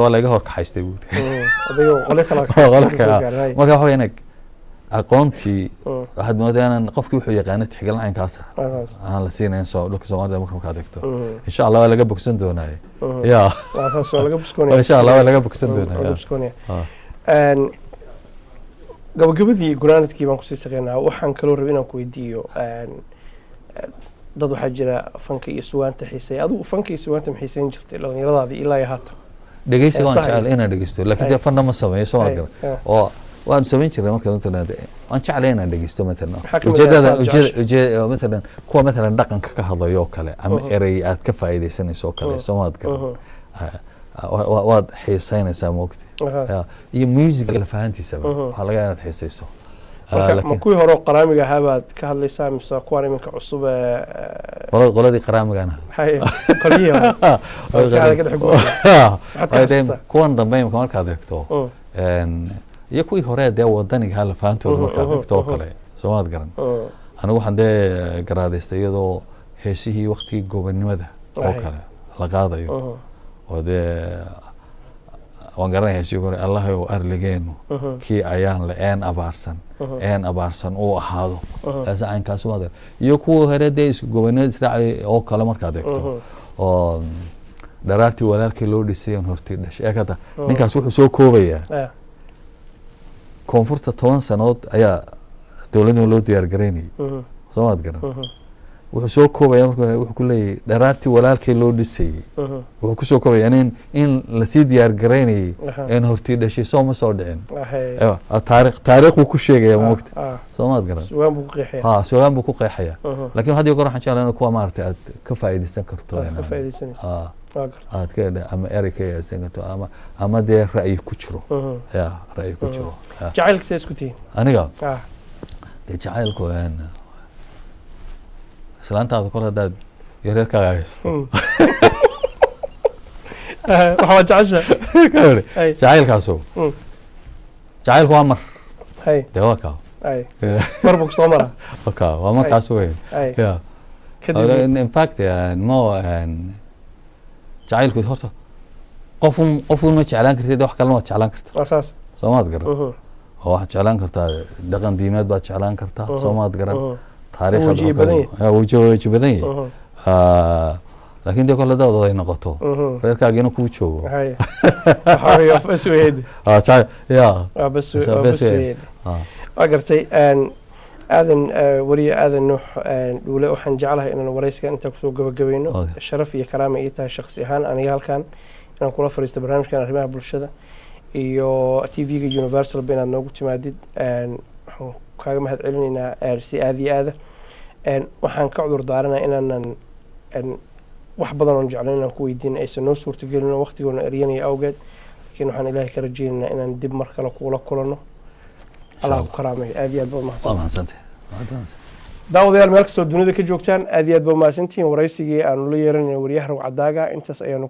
waa laga hor kaxaystay," buu yidhi.
Odayga qole kala
Qole
soo
kale.
gaaray. Hay.
Marka waxa weeyaan, aqoontii waxaad moodaa inaan qofkii wuxuu yaqaana tixgelin caynkaas ah aan la siinayn. Soo dhulka Soomaalida markaad eegto, insha Allah waa laga bogsan doonaaye. Ya.
Waa taas, waa laga buskoonaya.
Insha Allah waa laga bogsan
Waa
doonaya.
laga buskoonaya.
Ah.
Gabagabadii gunaanadkii baan kusii saqeynaa. Waxaan kaloo rabay inaan ku weydiiyo, dad waxaa jira fanka iyo sugaanta xiiseeya. Adigu fanka iyo sugaanta ma xiiseyn jirtay dhalinyaradaadii ilaa iyo haatan?
Dhegeysiga waan
Sax.
jecel inaan dhegeysto, laakiin dee fanna ma sameeyo, soo
Hay,
ma garan?
ah.
Oo waan samayn jiray marka matalan waan jeclay inaan dhegeysto matalan
Maxaa ka mid ah
ujeedada
saad
ujeeda ujeeda matalan kuwa matalan dhaqanka ka hadlayo oo kale ama erey aad ka faa'iidaysanayso oo kale, soo maad garan? Ah, waad xiisaynaysaa, moogta. Ya, iyo music lafahantiisaba waxaa laga yaabaa inaad xiisayso. Ah,
Marka ma
laakiin
kuwii hore oo qaraamiga ahaa baad ka hadlaysaa mise kuwaan iminka cusub ee
qoladii qaraamigana?
Hay, qolyihii hore maskaxda ka dhex guuraya. Maxaad ka
Waayo dee
xasuustaa?
Kuwan dambe imika markaad eegto iyo kuwii hore dee wadaniga ahaa lafahantooda markaad eegto oo kale, soo maad garan? Anigu waxaan dee garaadaystay iyadoo heesihii waktigii gobonimada oo kale la qaadayo, oo dee waan garanaya heesihii hore, "Allahayow arligeenu kii ayaan le een abaarsan een abaarsan uu ahaado," heesa caynkaas waad iyo kuwii hore dee isku gobonimada israacay oo kale markaad eegto, oo dharaartii walaalkii loo dhisay oon hortii dhashay ee kada ninkaas wuxuu soo koobayaa koonfurta 10 sanood ayaa dowladda loo diyaar garaynayay, soo maad garan? Wuxuu soo koobaya marka wuxuu ku leeyahay dharaartii walaalkii loo dhisayey, wuxuu kusoo koobaya in lasii diyaar garaynayay een hortii dhashay, soo ma soo dhicin? Ewa, taariikh buu ku sheegaya, moogta, soo maad garan?
Sugaan buu ku qeexaya.
Ha, sugaan buu ku qeexaya. Laakiin had iyo goor waxaan jeclahay in kuwa maaragtay aad ka faa'iidaysan karto
Aad ka faa'iidaysanaysa.
Ha,
Waa garta.
aad ka ama erey ka yeelsan karto ama dee ra'yi ku jiro, ya ra'yi ku jiro. Ya.
Jacaylka see isku tihiin?
Aniga?
Ah.
Dee jacaylku islaantaada kol haddaad iyo reerkaaga haysto.
Waxa waa jecesha. Hay.
Jacaylkaasu jacaylku waa mar. Dee waa kaa.
Hay, mar buu kusoo maraa.
Waa kaa, waa markaas wey. Ya.
Kadib?
In fact mo jacaylku horta qofun ma jeclaan kartid, wax kalena waad jeclaan kartaa.
Waa saas.
Soo maad garan? Oo waxaad jeclaan kartaa dhaqan diimeed baad jeclaan kartaa, soo maad garan? Taariikh.
Wajiyo badan yahay.
Waji badan yahay. Ah, laakiin dee kole hadaad oday noqoto, reerkaagiina kuu joogo.
Hay, waxaa weeye waa bas weyn.
Ah, ya.
Waa bas.
Waa
waa
bas
bas
weyn.
weyn.
Ah.
Waa gartay. Aadan weriye Aadan Nuux Dhuule, waxaan jeclahay inaan waraysigan intaa kusoo gabagabayno. Sharaf iyo karaama ii tahay shakhsi ahaan aniga halkan inaan kula fariisto barnaamijkan arrimaha bulshada iyo TV-ga Universal ba inaad noogu timaadid. Waxaan kaaga mahad celinaynaa si aad iyo aada. Waxaan ka cudur daaranaa inaanan wax badan oon jeclayn inaan ku weydiin aysan noo suurtagelin waqtigoona eryanaya awgeed, laakiin waxaan Ilaahay ka rajaynaynaa inaan dib mar kale kuula kulanno. Allah ku karaameeyo, aad iyo aad baad
Waa
mahadsan.
Mahadsantahay. Waa mahadsantahay.
Daawadayaal, meel kastoo dunida ka joogtaan, aad iyo aad baa mahadsantihiin. Waraysigii aanu la yeeranayna wariyaha rogcadaaga intaas ayaanu